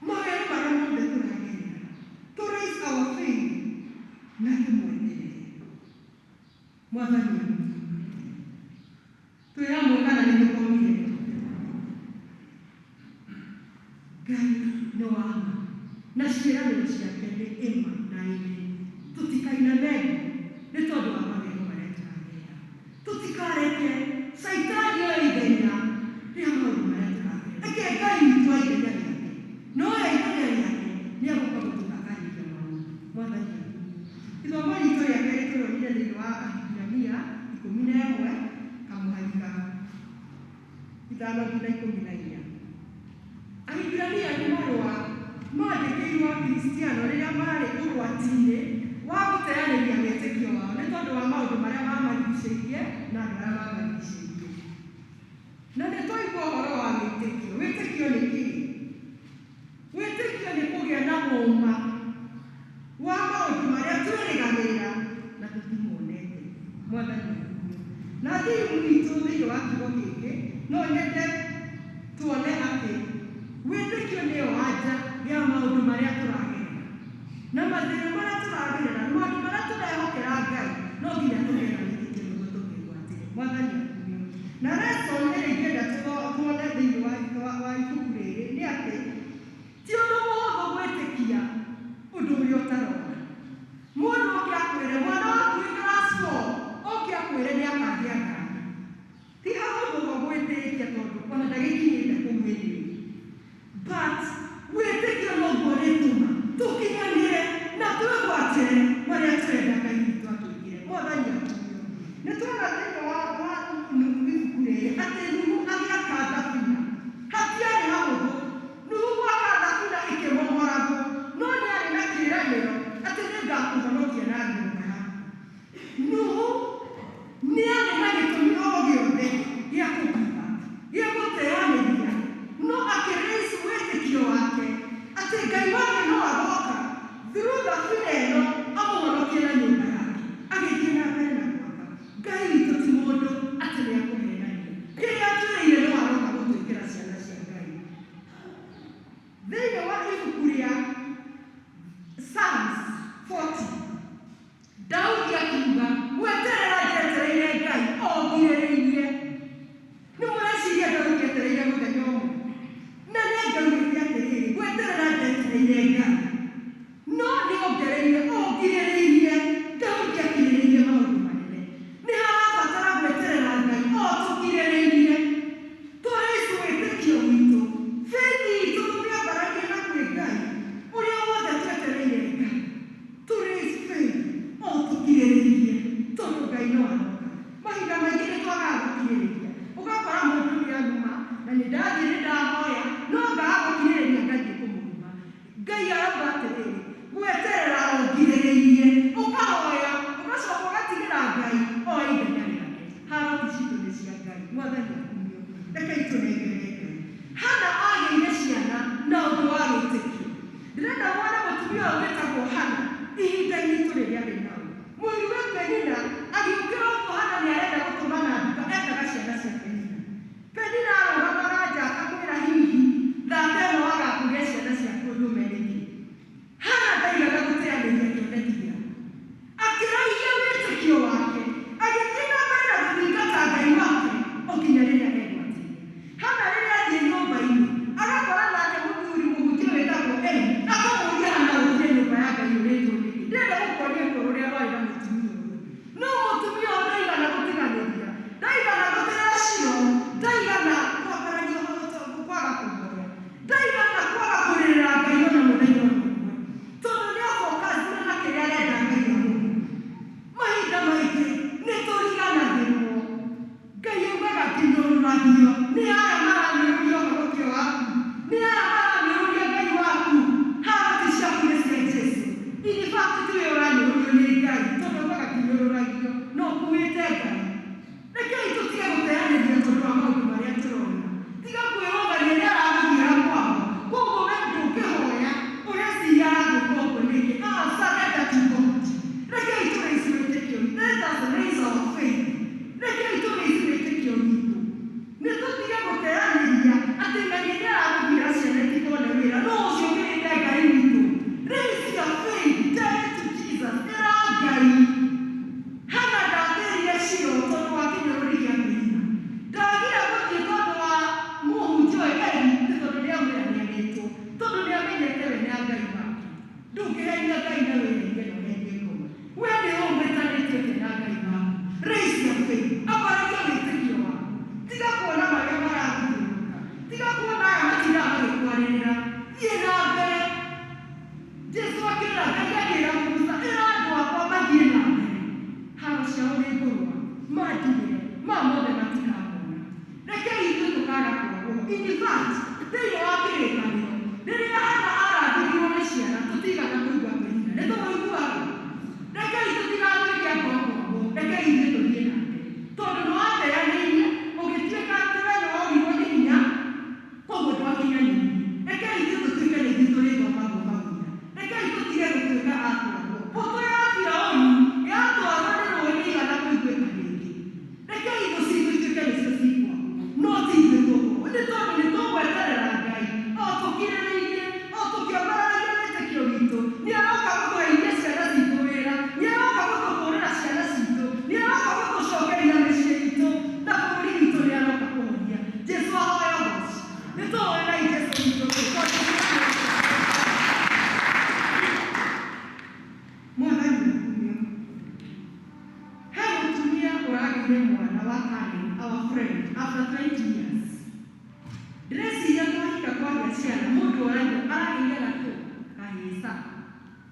mawerũ marĩa mothe tũragerera, to raise our faith na tũmweterere Mwathani twĩ hamwe kana nĩ tũkomire. Ngai nĩ wa ma na ciĩranĩro ciake nĩ ĩma na ĩmwe. Tũtikainame nĩ tondũ wa magerio marĩa tũragerera. Tũtikareke caitani oe ithenya rĩa maũndũ marĩa tũragerera. Reke Ngai witũ oe ithenya rĩake, na oya ithenya rĩake nĩ egũka gũtũkakarĩria maũndũ. Mwathani akumio. Ithomo ritũ rĩa kerĩ tũronire thĩinĩ wa Ahibirania 11 kamũhari ka 5 nginya 14. Ahibirania nĩ marũa mandĩkĩirwo Akristiano rĩrĩa marĩ ũgwati-inĩ wa gũteanĩria wĩtĩkio wao nĩ tondũ wa maũndũ marĩa mamarigicĩirie na andũ arĩa mamarigicĩirie. Na nĩ twaigua ũhoro wa wĩtĩkio. Wĩtĩkio nĩ kĩĩ? Wĩtĩkio nĩ kũgĩa na ũma wa maũndũ marĩa twĩrĩgagĩrĩra na tũtimonete. Mwathani akumio. Na thimu itũ thĩinĩ wa kiugo gĩkĩ no nyende tuone atĩ wĩtĩkio nĩyo anja ya maũndũ marĩa tũragerera na mathĩna marĩa tũragerera, maũndũ marĩa tũrehokera Ngai, no nginya tũgĩe na wĩtĩkio nĩguo tũmĩgwatĩre. Mwathani akumio. Na lesson ĩrĩa ingĩenda tuone thĩinĩ wa ibuku rĩrĩ nĩ atĩ ti ũndũ mũhũthũ gwĩtĩkia ũndũ ũrĩa ũtarona. Mũndũ oke akwĩre mwana waku wĩ class 4 oke akwĩre nĩ akagĩa ngari, ti hahũthũ ho gwĩtĩkia tondũ ona ndagĩkinyĩte kũu anyway. But wĩtĩkio noguo ũrĩtũma tũkinyanĩre na twĩgwatĩre marĩa tũrenda Ngai witũ atwĩkĩre. Mwathani akumio. Nĩ tuona thĩinĩ wa ibuku rĩrĩ atĩ Nuhu agĩaka thabina hatiarĩ hahũthũ. Nuhu gwaka thabina ĩkĩmomoragwo, no nĩ arĩ na kĩĩranĩro atĩ nĩngakũhonokia na nyũmba yaku. Nuhu nĩ arĩ na gĩtũmi o gĩothe gĩa kũgiva, gĩa gũteanĩria, no akĩraise wĩtĩkio wake atĩ Ngai wake no agoka through thabina ĩno amũhonokie na nyũmba yake. Agĩthiĩ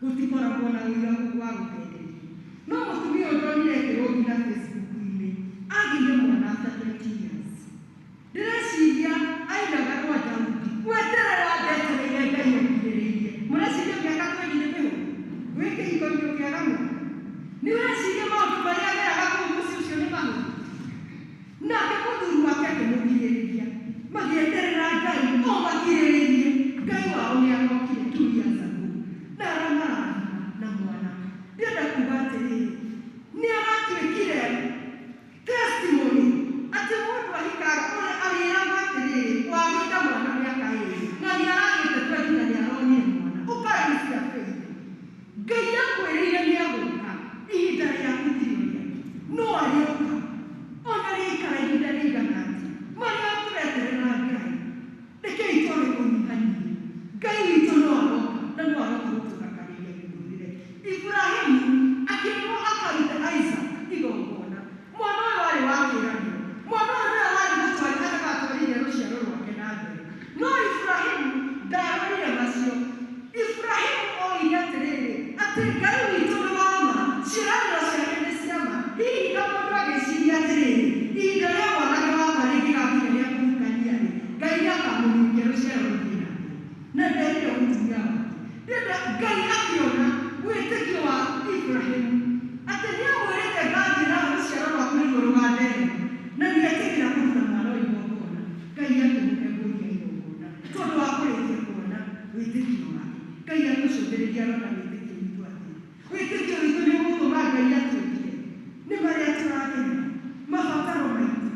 Gũtikoragwo na ũira wa gũkenderia. No mũtumia ũyũ ndonire ekĩrwo nginya Facebook-inĩ agĩire mwana after 20 years. Ndĩreciria ainaga rwa Daudi, gweterera ndetereire Ngai okirĩrĩirie. Mũreciria mĩaka 20 nĩ mĩhũthũ wĩ kĩhiko-inĩ ũkĩaga mwana? Nĩ ũreciria maũndũ marĩa ageraga kũu mũciĩ ũcio nĩ mahũthũ? Nake mũthuri wake akĩmũkirĩrĩria, magĩeterera Ngai o makirĩrĩirie. Ngai wao nĩ arokire 2 years ago na aramarathima na mwana. Ndĩrenda kuga atĩrĩrĩ, nĩ aratuĩkire testimony atĩ mũndũ ahikaga ũrĩa arĩragwo atĩrĩrĩ, wagĩte mwana mĩaka 2 na nĩ aragĩte 20 na nĩ aronire mwana. Ũkaraisia faith. Ngai akwĩrĩire nĩ agũka, ihinda rĩaku tirio rĩake, no arĩũka ona rĩikara ihinda rĩigana atĩa. Marĩa tũreterera Ngai, rekei twage kũnyihanyihia. Ngai witũ no aroka na no aroka gũtũthakarĩria mĩtũrĩre. Ibrahimu akĩrwo akarute Isaac igongona. Mwana ũyũ warĩ wa kĩĩranĩro, mwana ũyũ nĩwe warĩ gũtwari agatwarithia rũciaro rwake na mbere, no Ibrahimu ndarorire macio. Ibrahimu oire atĩrĩrĩ, atĩ Ngai witũ nĩ wa ma, ciĩranĩro ciake nĩ cia ma. Hihi na mũndũ agĩciria atĩrĩrĩ, ihinda rĩa mwanake wakwa rĩngĩgakinya rĩa kũhikania rĩ, Ngai nĩ akamũhikia rũciaro rũthiĩ na mbere. Na nderire mũtumia wake. Ndĩrenda Ngai akĩona wĩtĩkio wa Ibrahimu atĩ nĩ amwĩrĩte ngathiĩ na rũciaro rwaku nĩruo rũgatherema, na nĩetĩkĩra kũruta mwana ũyũ igongona. Ngai akĩmũhe mbũri ya igongona tondũ wa kũrĩkia kuona wĩtĩkio wake. Ngai atũcũthĩrĩria, arona wĩtĩkio witũ atĩa? Wĩtĩkio witũ nĩ ũgũtũma Ngai atwĩkire nĩ marĩa tũragerera, mabataro maitũ.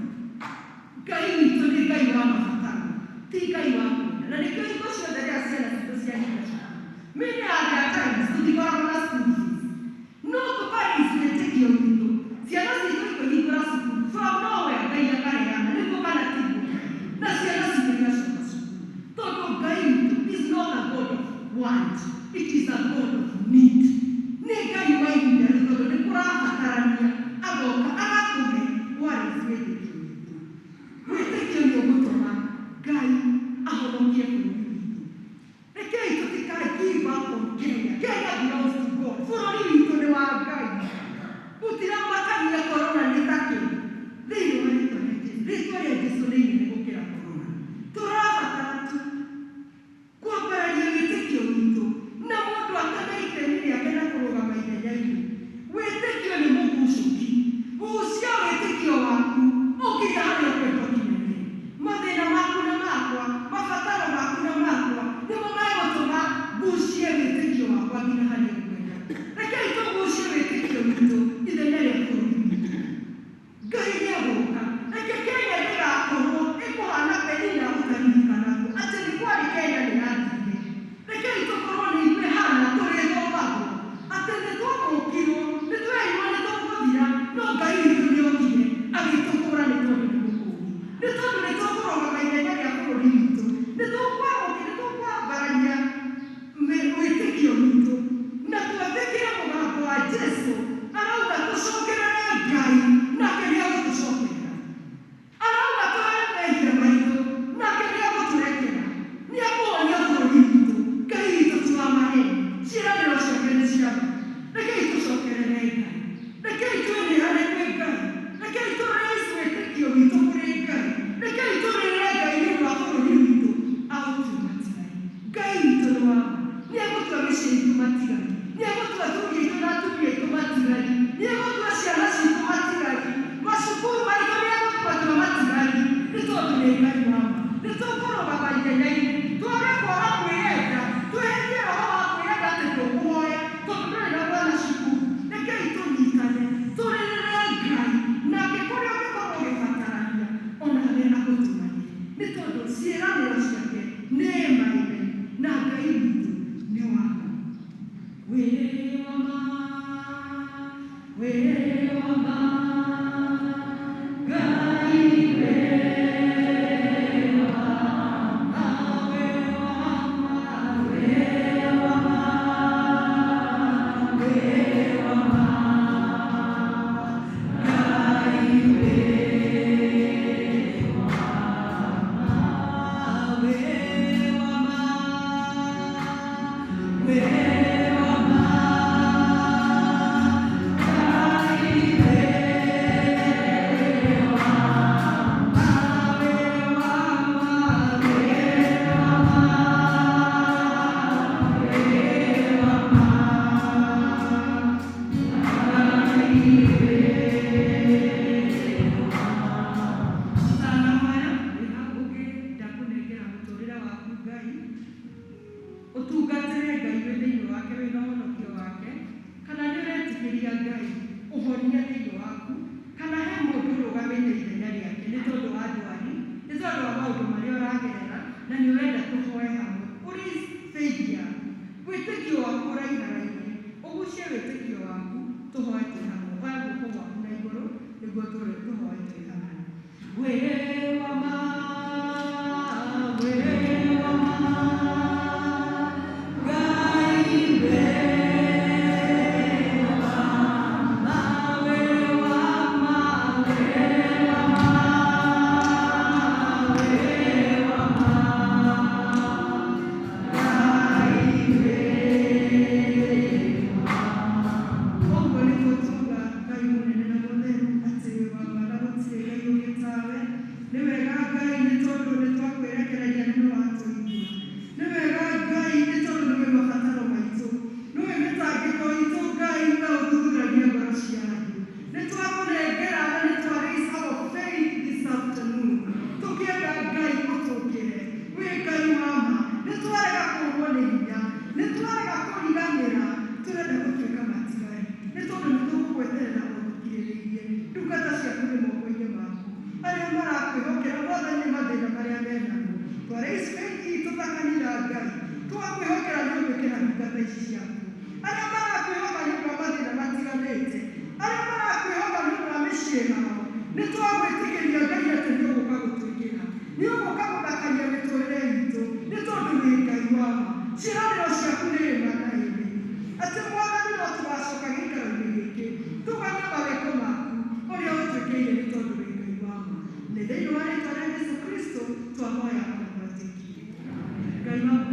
Ngai witũ nĩ Ngai wa mabataro, ti Ngai wa kwenda. Na nĩkĩo hingo ciothe rĩrĩa ciana citũ ciahinga cukuru, many are there times tũtikoragwo na school fees, no tũkaraise wĩtĩkio witũ. Ciana citũ ikĩhingũra cukuru, from nowhere Ngai akaheana, nĩguo kana tiguo? Na ciana citũ igacoka cukuru, tondũ Ngai witũ is not a God of want, it is a God of need. Nĩ Ngai wa ihinda rĩu, tondũ nĩ kũrabatarania agoka agatũhe waraise wĩtĩkio witũ. Wĩtĩkio nĩ ũgũtũma Ngai ahonokie bũrũri witũ. Rekei tũtikae give up on Kenya. Kenya belongs to God. Bũrũri witũ nĩ wa Ngai. Gũtiramakania corona nĩ takĩ thĩinĩ wa rĩtwa rĩa Jesu. Rĩtwa rĩa Jesu nĩ inene gũkĩra corona. Tũrabatara tu kwambararia wĩtĩkio witũ na mũndũ ateme itemi rĩake na kũrũgama ithenya-inĩ. Wĩtĩkio nĩ mũgucũki. Gucia wĩtĩkio waku ũkinya harĩa ũkwenda ũkinyanĩre. Mathĩna maku na makwa, mabataro maku na makwa nĩmo megũtũma ngucie wĩtĩkio wakwa nginya harĩa ngwenda. Rekei tũgucie wĩtĩkio witũ ithenya rĩa bũrũri witũ. Ngai nĩ agũka. Reke Kenya ndĩgakorwo ĩkũhana Penina ũtaririkanagwo atĩ nĩ kwarĩ Kenya nĩ yathire. Rekei tũkorwo nĩ ithuĩ hana tũrĩthomagwo atĩ nĩ twamũkirwo, nĩ twerirwo nĩ tũgũthira, no Ngai witũ nĩ okire agĩtũkũra, nĩ tondũ nĩ mũkũũri, nĩ tondũ nĩ tũkũrũgama ithenya rĩa bũrũri witũ, nĩ tũkwamũkĩra, nĩ tũkwambararia wĩtĩkio witũ na twathĩkĩre mũgambo wa Jesu. Arauga tũcokerere Ngai, nake nĩ agũtũcokerera. Arauga tũhe mehia maitũ, nake nĩ agũtũrekera, nĩ akũhonia bũrũri witũ. Ngai witũ ti wa maheni, ciĩranĩro ciake nĩ cia ma. Rekei tũcokerere Ngai, rekei twĩneane kwĩ Ngai, rekei tũraise wĩtĩkio witũ kũrĩ Ngai, rekei tũrĩre Ngai nĩ ũndũ wa bũrũri witũ aũtue matigari. Ngai witũ nĩ wa ma, nĩ egũtua mĩciĩ itũ matigari, nĩ egũtua athuri aitũ na atumia aitũ matigari, nĩ egũtua ciana citũ matigari, macukuru maitũ nĩ egũtua matigari, nĩ tondũ nĩ Ngai wa ma. Nĩ tũkũrũgama ithenya-inĩ, twage kwaga kwĩyenda, tweherie roho wa kwĩyenda atĩ tũkũhoya tondũ ndũrĩ na mwana cukuru. Rekei tũnyitane tũrĩrĩre Ngai, nake kũrĩa ũngĩkorwo ũgĩbatarania onawe agũtũmanĩre, nĩ tondũ ciĩranĩro ciake nĩ maime na Ngai witũ nĩ wa ma. Wĩ wa ma, wĩ wa ma, Ngai wĩ wa ma, wĩ wa ma, wĩ wa ma, wĩ wa ma, Ngai wĩ wa ma, wĩ wa ma, wĩ wa ma. ũtungatĩre Ngai wĩ thĩinĩ wake wĩna ũhonokio wake, kana nĩ ũretĩkĩria Ngai ũhonia thĩinĩ waku, kana he mũndũ ũrũgamĩte ithenya rĩake nĩ tondũ wa ndwari, nĩ tondũ wa maũndũ marĩa ũragerera, na nĩ ũrenda tũhoe hamwe. Ũraise faith yaku, wĩtĩkio waku ũraiharaihe, ũgucie wĩtĩkio waku, tũhoe twĩ hamwe. Oya guoko gwaku na igũrũ nĩguo tũhoe twĩ hamwe. Wĩ wa ma, wĩ wa ma, Ngai wĩ wa ma, wĩ wa ma, wĩ wa ma, wĩ wa ma, Ngai wĩ wa ma. Ũguo nĩguo tuuga Ngai mũnene na mũtheru atĩ wĩ wa ma na gũtirĩ Ngai ũngĩ tawe. Nĩ wega Ngai nĩ tondũ nĩ twakwĩrekereria na nĩ watũigua. Nĩ wega Ngai nĩ tondũ nĩũĩ mabataro maitũ, nĩũĩ mĩtangĩko itũ Ngai na ũthuthuragia ngoro cia andũ. Nĩ twakũnengera na nĩ twa raise our faith this afternoon tũkĩenda Ngai ũtũkĩre. Wĩ Ngai wa ma, nĩ twarega kũũrwo nĩ hinya, nĩ twarega kũriganĩra, tũrenda gũtuĩka matigari nĩ tondũ nĩ tũgũgweterera o tũkirĩrĩirie. Ndungata ciaku nĩ moko-inĩ maku, arĩa marakwĩhokera Mwathani nĩ mathĩna marĩa menamo. Twa raise faith itũ ta kanitha Ngai, tũgakwĩhokera nĩ ũgwĩkĩra ndungata ici ciaku, arĩa marakwĩhoka nĩ ũndũ wa mathĩna matiganĩte, arĩa marakwĩhoka nĩ ũndũ wa mĩciĩ yao. Nĩ twagwĩtĩkĩria Ngai atĩ nĩ ũgũka gũtwĩkĩra, nĩ ũgũka gũthakaria mĩtũrĩre itũ, nĩ tondũ wĩ Ngai wa ma. Ciĩranĩro ciaku nĩ ĩma na ĩmĩ, atĩ Mwathani no tũgacoka gĩikaro-inĩ gĩkĩ tũgane mawĩko maku ũrĩa ũtwĩkĩire, nĩ tondũ wĩ Ngai wa ma. Nĩ thĩinĩ wa rĩtwa rĩa Jesũ Kristo twahoya ona twetĩkie. Ngai wa ma.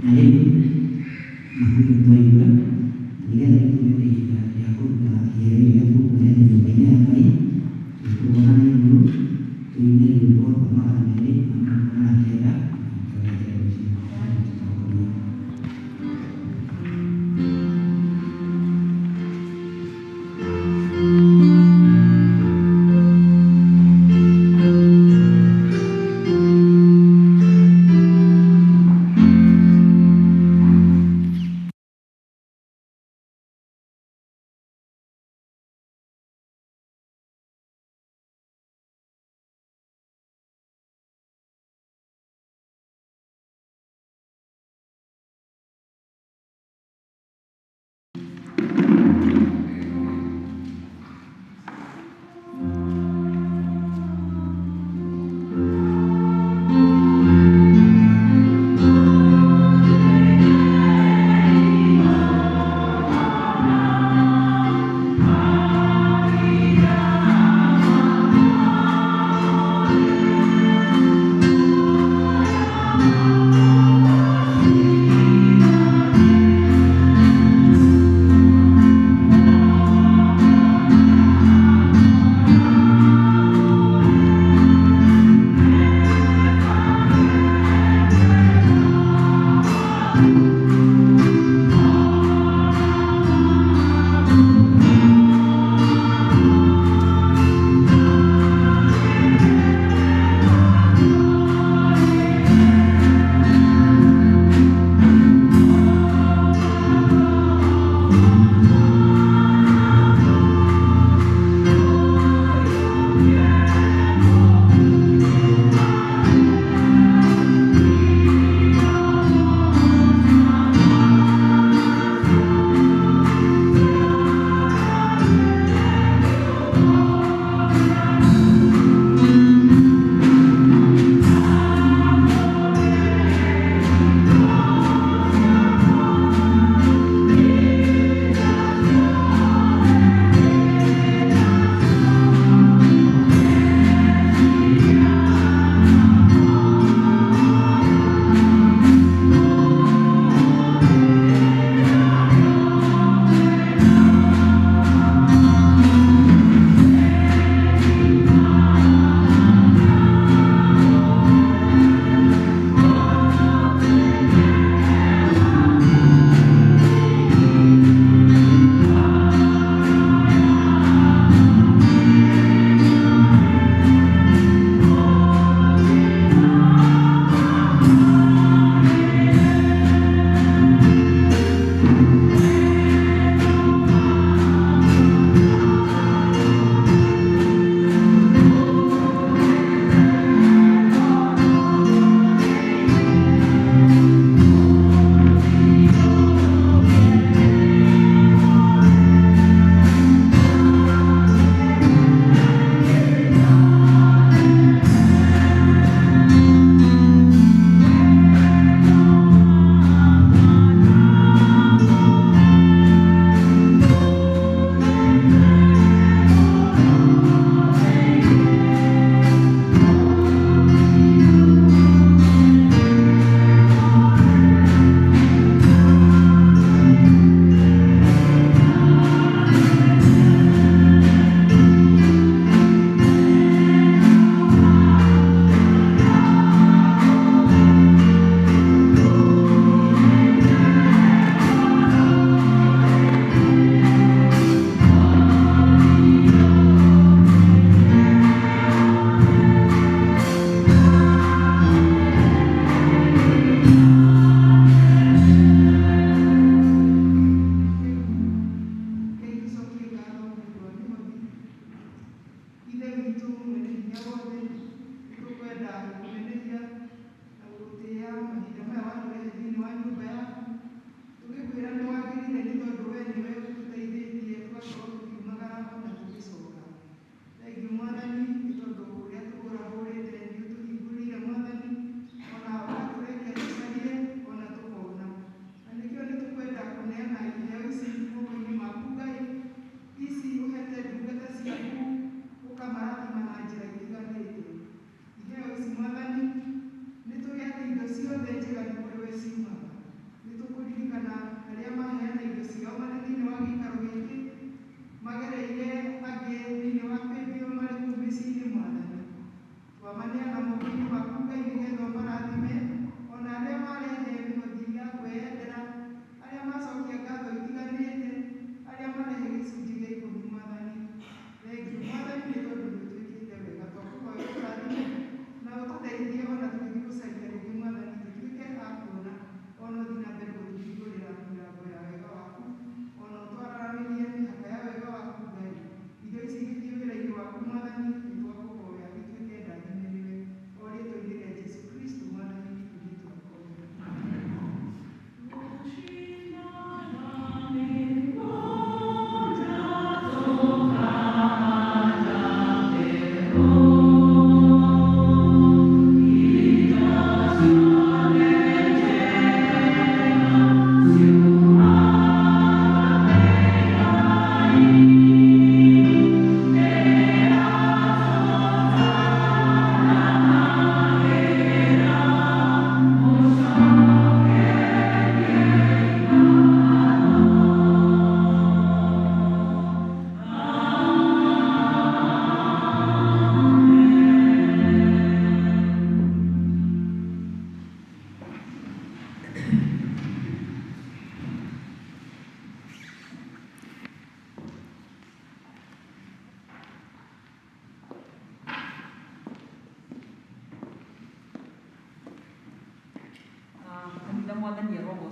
Na rĩu mahurio twaigua, na nĩgetha rĩu tũgĩte ihinda rĩa kũruta iheo iria tũkũheana nyũmba-inĩ ya Ngai, tũkũrũgama na igũrũ tũine rwĩmbo rwa 249 na tũgeterere rũciũ. Tũtongoria.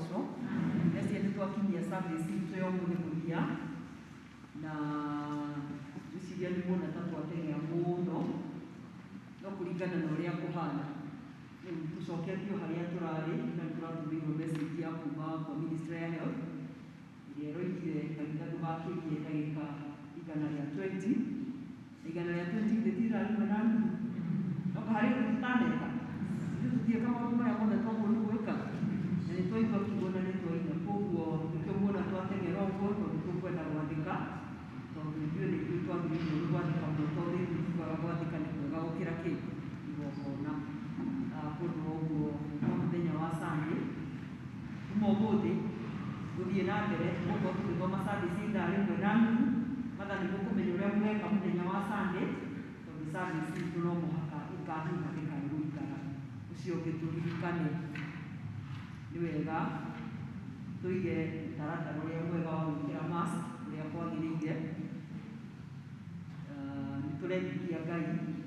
agocwo. Ndeciria nĩ twakinyia service itũ ya ũmũthĩ mũthia na ngwĩciria nĩ muona ta twateng'era mũno no kũringana na ũrĩa kũhana rĩu tũcoketio harĩa tũrarĩ na nĩ tũratũmĩirwo message ya kuma kwa ministry ya health ĩrĩa ĩroigire kanitha ndũgakĩrie ndagĩka igana rĩa 20 igana rĩa 20 githĩ ti ithaa rĩmwe na nuthu no harĩ ũndũ tũtaneka ithuĩ tũtiĩka maũndũ marĩa mothe twagwo nĩ gwĩka na nĩ twaigua kiugo na nĩ twaina koguo nĩkĩo muona twateng'era ũguo tondũ tũkwenda gwathĩka tondũ ithuĩ nĩ ithuĩ twagĩrĩirwo nĩ gwathĩka mũno tondũ ithuĩ tugaga gwathĩka nĩ kwega gũkĩra kĩ igongona. Kũndũ ũguo no mũthenya wa Sunday kuma ũmũthĩ gũthiĩ na mbere tũgũkorwo tũgĩthoma Sunday cia ithaa rĩmwe na nuthu matha nĩguo kũmenya ũrĩa mũgeka mũthenya wa Sunday tondũ service itũ no mũhaka ĩkahiha ndĩkae gũikara. Ũcio ũngĩ tũririkane nĩ wega tũige mũtaratara ũrĩa mwega wa gwĩkĩra mask ũrĩa kwagĩrĩire. Nĩ tũretĩkia Ngai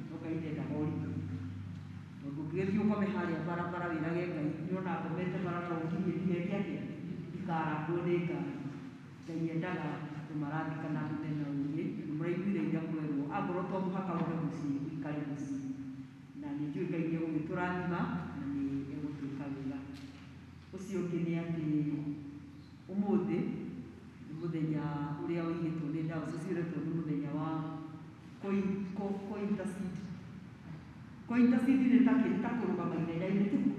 no Ngai ndendaga ũritũ tondũ ũngĩgĩthiĩ ũkome harĩa barabara wĩrage Ngai nĩona ngomete barabara ũkinyie ndigeke atĩa ndikarangwo nĩ ngari. Ngai endaga andũ marathikana andũ mena ũũgĩ na mũraiguire ira kwerwo angorwo to mũhaka ume mũciĩ ũikare mũciĩ na nĩ njũĩ Ngai nĩ egũgĩtũrathima na nĩ egũtwĩka wega. Ũcio ũngĩ nĩ atĩ ũmũthĩ nĩ mũthenya ũrĩa ũigĩtwo nĩ diocese ũretwo nĩ mũthenya wa kũ-intercede. Kũ-intercede nĩ ta kĩ? Nĩ ta kũrũgama ithenya-inĩ tiguo?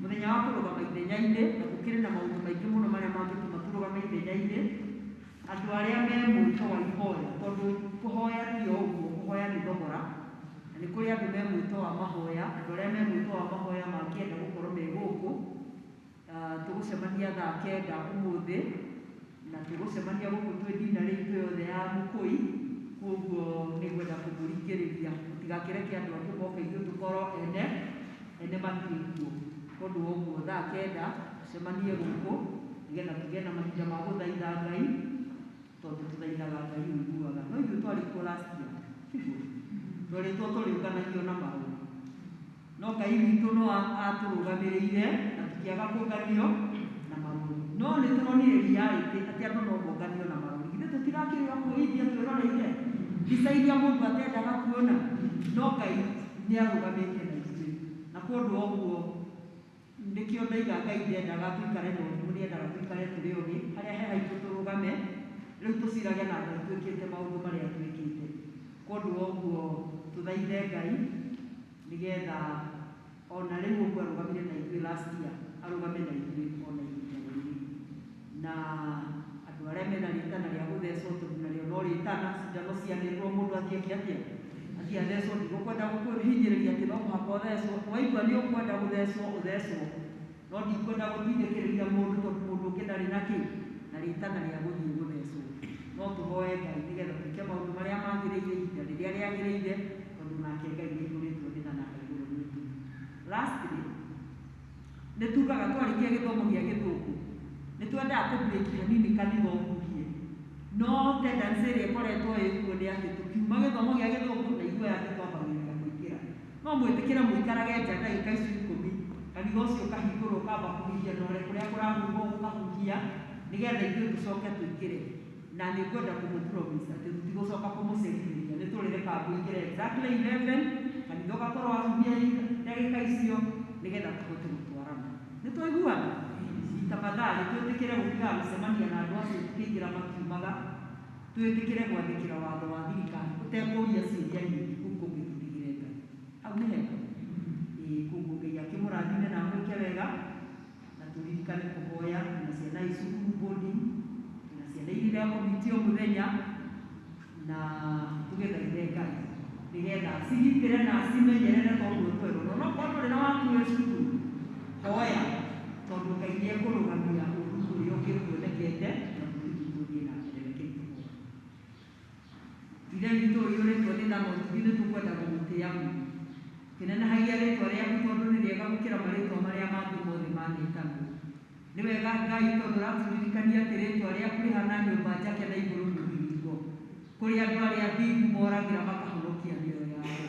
Mũthenya wa kũrũgama ithenya-inĩ na gũkĩrĩ na maũndũ maingĩ mũno marĩa mangĩtũma tũrũgame ithenya-inĩ andũ arĩa me mwĩto wa ihoya tondũ kũhoya ti o ũguo kũhoya nĩ thogora na nĩ kũrĩ andũ me mwĩto wa mahoya andũ arĩa me mwĩto wa mahoya mangĩenda gũkorwo me gũkũ tũgũcemania thaa kenda ũmũthĩ na tũgũcemania gũkũ twĩ dinarĩ itũ yothe ya Mũkũi koguo nĩ ngwenda kũmũringĩrĩria mũtigakĩreke andũ angĩ moke ithuĩ tũkorwo ene ene matirĩ kuo tondũ wa ũguo thaa kenda tũcemanie gũkũ nĩgetha tũgĩe na mahinda ma gũthaitha Ngai tondũ tũthaithaga Ngai ũiguaga no ithuĩ twarĩ kuo last year tiguo twerĩtwo tũrĩũnganagio na marũa no Ngai witũ no atũrũgamĩrĩire na tũkĩaga kũnganio na marũri no nĩ tũronire reality atĩ andũ no monganio na marũri githĩ tũtirakĩrĩ o kũu India twĩroreire mbica iria mũndũ atendaga kuona no Ngai nĩ arũgamĩte na ithuĩ na kũndũ ũguo nĩkĩo ndaiga Ngai ndendaga tũikare na ũrimũ nĩendaga tũikare tũrĩ ogĩ harĩa he haitũ tũrũgame rĩu tũcirage na Ngai twĩkĩte maũndũ marĩa twĩkĩte kũndũ ũguo tũthaithe Ngai nĩgetha ona rĩu ũguo arũgamire na ithuĩ last year arũgame na ithuĩ ona ihinda rĩrĩ na andũ arĩa mena rĩtana rĩa gũthecwo tondũ narĩo no rĩtana cindano cianĩrĩrwo mũndũ athiĩ eke atĩa athiĩ athecwo ndigũkwenda gũkũhinyĩrĩria atĩ no mũhaka ũthecwo waigua nĩ ũkwenda gũthecwo ũthecwo no ndikwenda gũtindĩkĩrĩria mũndũ tondũ mũndũ ũngĩ ndarĩ na kĩ na rĩtana rĩa gũthiĩ gũthecwo no tũhoe Ngai nĩgetha twĩke maũndũ marĩa magĩrĩire ihinda rĩrĩa rĩagĩrĩire tondũ nake Ngai nĩ aihũrĩtwo nĩ tha na akaihũrwo nĩ ũtugi. Lastly nĩ tugaga twarĩkia gĩthomo gĩa gĩthũngũ nĩ twendaga kũ break hanini kanitha ũhuhie no tendency ĩrĩa ĩkoretwo ĩkuo nĩ atĩ tũkiuma gĩthomo gĩa gĩthũngũ na ithuĩ aya angĩ twambagĩrĩria kũingĩra no mwĩtĩkĩre mũikarage nja ndagĩka icio ikũmi kanitha ũcio ũkahingũrwo ũkamba kũhuhia na ũrĩa kũrĩa kũrahuhwo gũkahuhia nĩgetha ithuĩ tũcoke tũingĩre na nĩ ngwenda kũmũ promise atĩ tũtigũcoka kũmũcerithĩria nĩ tũrĩreka mũingĩre exactly 11 kanitha ũgakorwo wahuhia ndagĩka icio nĩgetha tũhote gũtwarana nĩ twaiguana tafadhali twĩtĩkĩre gũtigaga gũcemania na andũ acio tũkĩingĩra makiumaga twĩtĩkĩre gwathĩkĩra watho wa thirikari ũtekũria ciũria nyingĩ kũu kũngĩ tũtigĩre Ngai hau nĩ hega ĩĩ koguo Ngai akĩmũrathime na amwĩke wega na tũririkane kũhoya twĩna ciana i cukuru boarding twĩna ciana iria irakomiti o mũthenya na tũgĩthaithe Ngai nĩgetha acigitĩre na acimenyerere toguo twerwo no okorwo ndũrĩ na waku wĩ cukuru hoya tondũ Ngai nĩ ekũrũgamia ũru ũrĩa ũngĩkuonekete na bũrũri witũ ũthiĩ na mbere rekei tũhoe. Ithe witũ ũiyũrĩtwo nĩ tha na ũtugi nĩ tũkwenda gũgũtĩa mũno kĩnenehagia rĩtwa rĩaku tondũ nĩ rĩega gũkĩra marĩtwa marĩa mangĩ mothe manĩtanwo nĩ wega Ngai tondũ ũratũririkania atĩ rĩtwa rĩaku rĩhana nyũmba njake na igũrũ rũthingo kũrĩa andũ arĩa athingu moragĩra makahonokia mĩoyo yao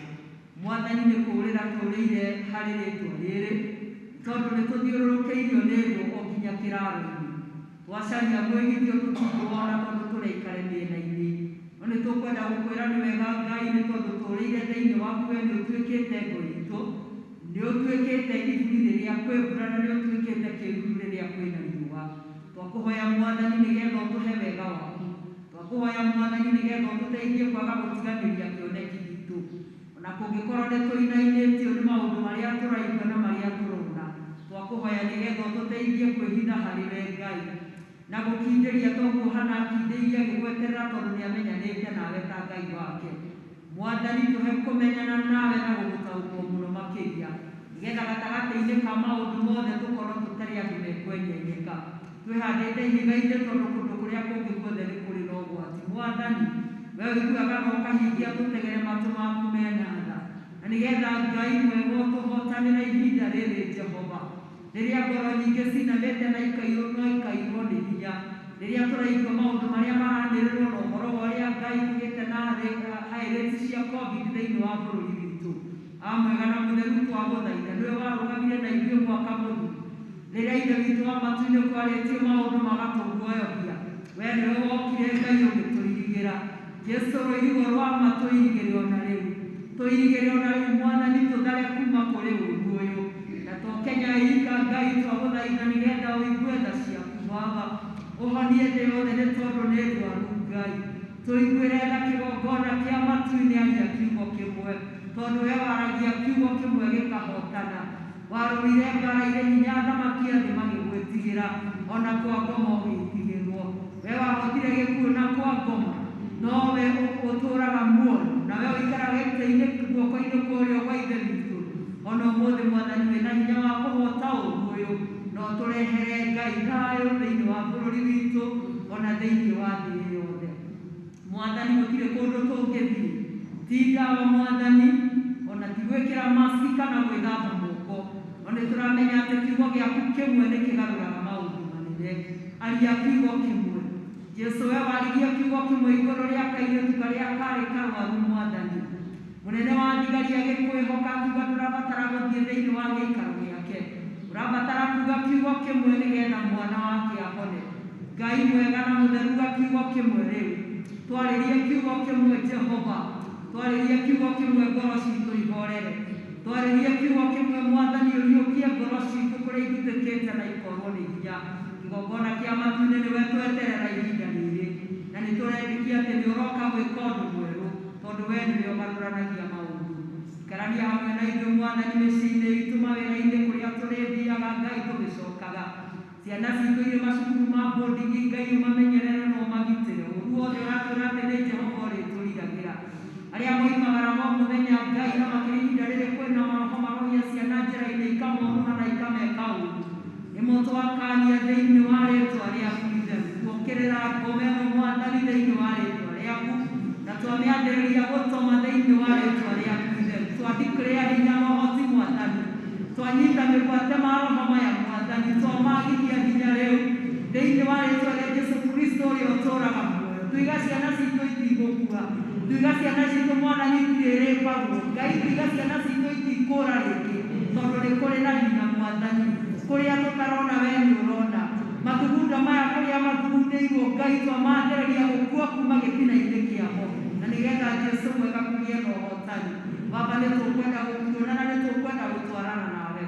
Mwathani nĩ kũũrĩra tũũrĩire harĩ rĩtwa rĩrĩ tondũ nĩ tũthiũrũrũkĩirio nĩ thũ o nginya Gũkinya kĩraro-inĩ twacaria mwĩgitio tũtingĩwona tondũ tũraikare mĩena-inĩ. No nĩ tũkwenda gũkwĩra nĩ wega Ngai, nĩ tondũ tũrĩire thĩinĩ waku. We nĩ ũtuĩkĩte ngo itũ, nĩ ũtuĩkĩte iburi rĩrĩa kwĩ mbura, na nĩ ũtuĩkĩte kĩĩruru rĩrĩa kwĩna riũa. Twakũhoya Mwathani nĩgetha ũtũhe wega waku. Twakũhoya Mwathani nĩgetha ũtũteithie kwaga gũtiganĩria kĩoneki gitũ, ona kũngĩkorwo nĩ tũinainĩtio nĩ maũndũ marĩa tũraigua na marĩa tũrona. Twakũhoya nĩgetha ũtũteithie kwĩhitha harĩ we Ngai na gũkindĩria toguo Hana akindĩirie agĩgweterera, tondũ nĩ amenyanĩte nawe ta Ngai wake. Mwathani, tũhe kũmenyana nawe na gũgũtaũkwo mũno makĩria, nĩgetha gatagatĩ-inĩ ka maũndũ mothe tũkorwo tũtarĩ andũ mekwenyenyeka, twĩhandĩte ihiga-inĩ, tondũ kũndũ kũrĩa kũngĩ guothe nĩ kũrĩ na ũgwati. Mwathani, we ũiguaga na ũkahingia, tũtegere matũ maku mena tha, na nĩgetha Ngai mwega ũtũhotanĩra ihinda rĩrĩ, Jehova, rĩrĩa ngoro nyingĩ cinamĩte na ikairwo nĩ hinya, rĩrĩa tũraigua maũndũ marĩa maranĩrĩrwo na ũhoro wa ũrĩa Ngai kũgĩte na high rates cia COVID thĩinĩ wa bũrũri witũ. Amwega na mũtheru, twagũthaitha, nĩwe warũgamire na ithuĩ mwaka mũthiru rĩrĩa Ithe witũ wa matu-inĩ kwarĩtio maũndũ magatũguoyohia. We nĩwe wokire Ngai ũgĩtũirigĩra. Jesu, rũirigo rwa ma, tũirigĩre ona rĩu, tũirigĩre ona rĩu Mwathani, tũthare kuma kũrĩ ũũru ũyũ. Na to Kenya ika Ngai, twagũthaitha nĩgetha ũigue tha ciaku Baba, ũhonie thĩ yothe, nĩ tondũ nĩ ndwaru. Ngai, tũiguĩre tha. Kĩgongona kĩa matu-inĩ, aria kiugo kĩmwe, tondũ we waragia kiugo kĩmwe gĩkahotana. Warũire mbara irĩ hinya, athamaki a thĩ magĩgwĩtigĩra, ona kwa ngoma ũgĩtigĩrwo. We wahotire gĩkuũ na kwa ngoma, nowe ũtũũraga muoyo, na we ũikaraga gĩtĩ-inĩ guoko-inĩ kwa ũrĩo gwa Ithe witũ. Ona ũmũthĩ Mwathani, wĩna hinya wa kũhota ũũru ũyũ, no tũrehere Ngai thayũ thĩinĩ wa bũrũri witũ ona thĩinĩ wa thĩ yothe. Mwathani, gũtirĩ kũndũ tũngĩthiĩ, ti ndawa Mwathani, ona ti gwĩkĩra maski kana gwĩthamba moko, no nĩ tũramenya atĩ kiugo gĩaku kĩmwe nĩ kĩgarũraga maũndũ manene. Aria kiugo kĩmwe, Jesu. We waririe kiugo kĩmwe igũrũ rĩa kairĩtu karĩa karĩ karwaru. Mwathani, mũnene wa thigari agĩkwĩhoka, akiuga ndũrabatara gũthiĩ thĩinĩ wa gĩikaro gĩake, ũrabatara kuga kiugo kĩmwe nĩgetha mwana wake ahone. Ngai mwega na mũtheru, ga kiugo kĩmwe rĩu. Twarĩrie kiugo kĩmwe, Jehova. Twarĩrie kiugo kĩmwe, ngoro citũ ihorere. Twarĩrie kiugo kĩmwe, Mwathani, ũriũkie ngoro citũ kũrĩa ithuthĩkĩte na ikorwo nĩ hinya. Kĩgongona kĩa matu-inĩ, nĩwe tweterera ihinda rĩrĩ, na nĩ tũretĩkia atĩ nĩ ũroka gwĩka ũndũ mwerũ, tondũ we nĩwe ũgarũranagia maũndũ. Ikarania hamwe na ithuĩ Mwathani, mĩciĩ-inĩ itũ, mawĩra-inĩ, kũrĩa tũrĩthiaga Ngai tũgĩcokaga. Ciana citũ irĩ macukuru ma boarding, Ngai, ũmamenyerere na ũmagitĩre. Ũru wothe ũratwĩra atĩ nĩ Jehova ũrĩtũriragĩra. Arĩa moimagaraga o mũthenya Ngai, na makĩria ihinda rĩrĩ kwĩna maroho marohia ciana njĩra-inĩ, ikamonũha na ikameka ũru, nĩmo twakania thĩinĩ wa rĩtwa rĩaku itheru. Tuokĩrĩra ngoma ĩno Mwathani thĩinĩ wa rĩtwa rĩaku, na twamĩambĩrĩria gũtoma thĩinĩ wa rĩtwa rĩaku itheru. Twandeclare hinya na ũhoti Mwathani, twanyita mĩgwate maroho maya Mwathani, twamagithia hinya rĩu thĩinĩ wa rĩtwa rĩa Jesu Kristo ũrĩa ũtũũraga muoyo. Tuiga ciana citũ itigũkua, tuiga ciana citũ Mwathani itirĩrĩpagwo. Ngai, tuiga ciana citũ itikũra rĩngĩ, tondũ nĩ kũrĩ na hinya Mwathani. Kũrĩa tũtarona, we nĩ ũrona. Mathugunda maya kũrĩa mathugundĩirwo, Ngai, twamathĩrĩria gũkua kuma gĩtina-inĩ kĩamo, na nĩgetha Jesu mwega kũgĩe na ũhotani. Baba, nĩ tũkwenda gũkuona na nĩ tũkwenda gũtwarana nawe,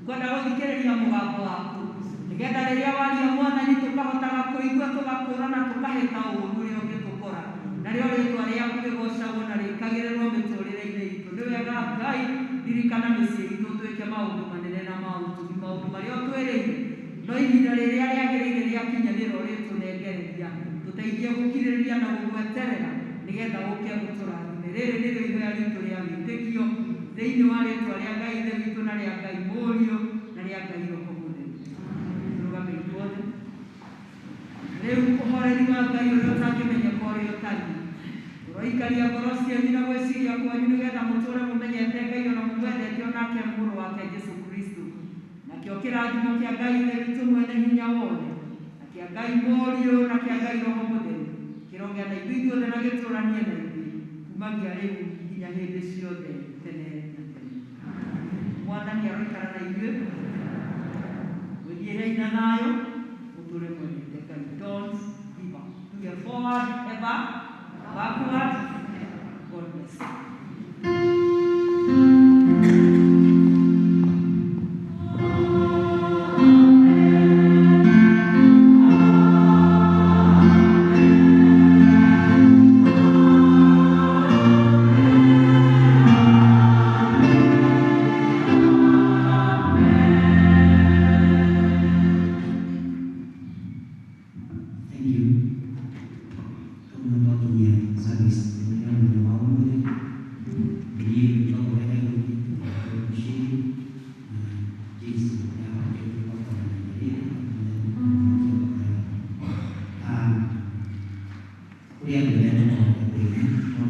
kwenda gũthikĩrĩria mũgambo waku, nĩgetha rĩrĩa waria Mwathani tũkahotaga kũigua, tũgakũrana, tũkahĩta ũũru ũrĩa ũngĩtũkora, narĩo rĩtwa rĩaku rĩgocagwo na rĩkagĩrĩrwo mĩtũrĩre-inĩ itũ. Nĩ wega Ngai, ririkana mĩciĩ itũ, twĩke maũndũ manene na ma ũtugi, maũndũ marĩa ũtwĩrĩire, no ihinda rĩrĩa rĩagĩrĩire rĩakinya nĩrĩo rĩtũnengereria. Tũteithie gũkirĩrĩria na gũgweterera, nĩgetha ũke ũtũrathime. Rĩrĩ nĩrĩo ihoya ritũ rĩa wĩtĩkio thĩinĩ wa rĩtwa rĩa Ngai Ithe witũ, na rĩa Ngai Mũriũ, na rĩa Ngai Roho Mũtheru. Tũrũgame ithuothe rĩu. Ũhoreri wa Ngai ũrĩa ũtangĩmenyeka ũrĩa ũtariĩ ũroikaria ngoro cianyu na gwĩciria kwanyu, nĩgetha mũtũũre mũmenyete Ngai ona mũmwendete, onake Mũrũ wake Jesu Kristo. Nakĩo kĩrathimo kĩa Ngai Ithe witũ mwene hinya wothe, na kĩa Ngai Mũriũ, na kĩa Ngai Roho Mũtheru kĩrogĩa na ithuĩ ithuothe na gĩtũũranie na ithuĩ kumagia rĩu nginya hĩndĩ ciothe tene na tene. Mwathani aroikara na ithuĩ. Gwĩthiĩrei na Thayũ ũtũre mwendete Ngai. Don't give up. Tuge forward ever, backward. God bless. Thank you. Tũmũtwakinyia service ya mũthenya wa ũmũthĩ. Niĩ nĩtwakorete mũciĩ na Jesu nĩahotete gwakorana na rĩrĩ kũrĩ andũ arĩa tũkoragwo kwĩna no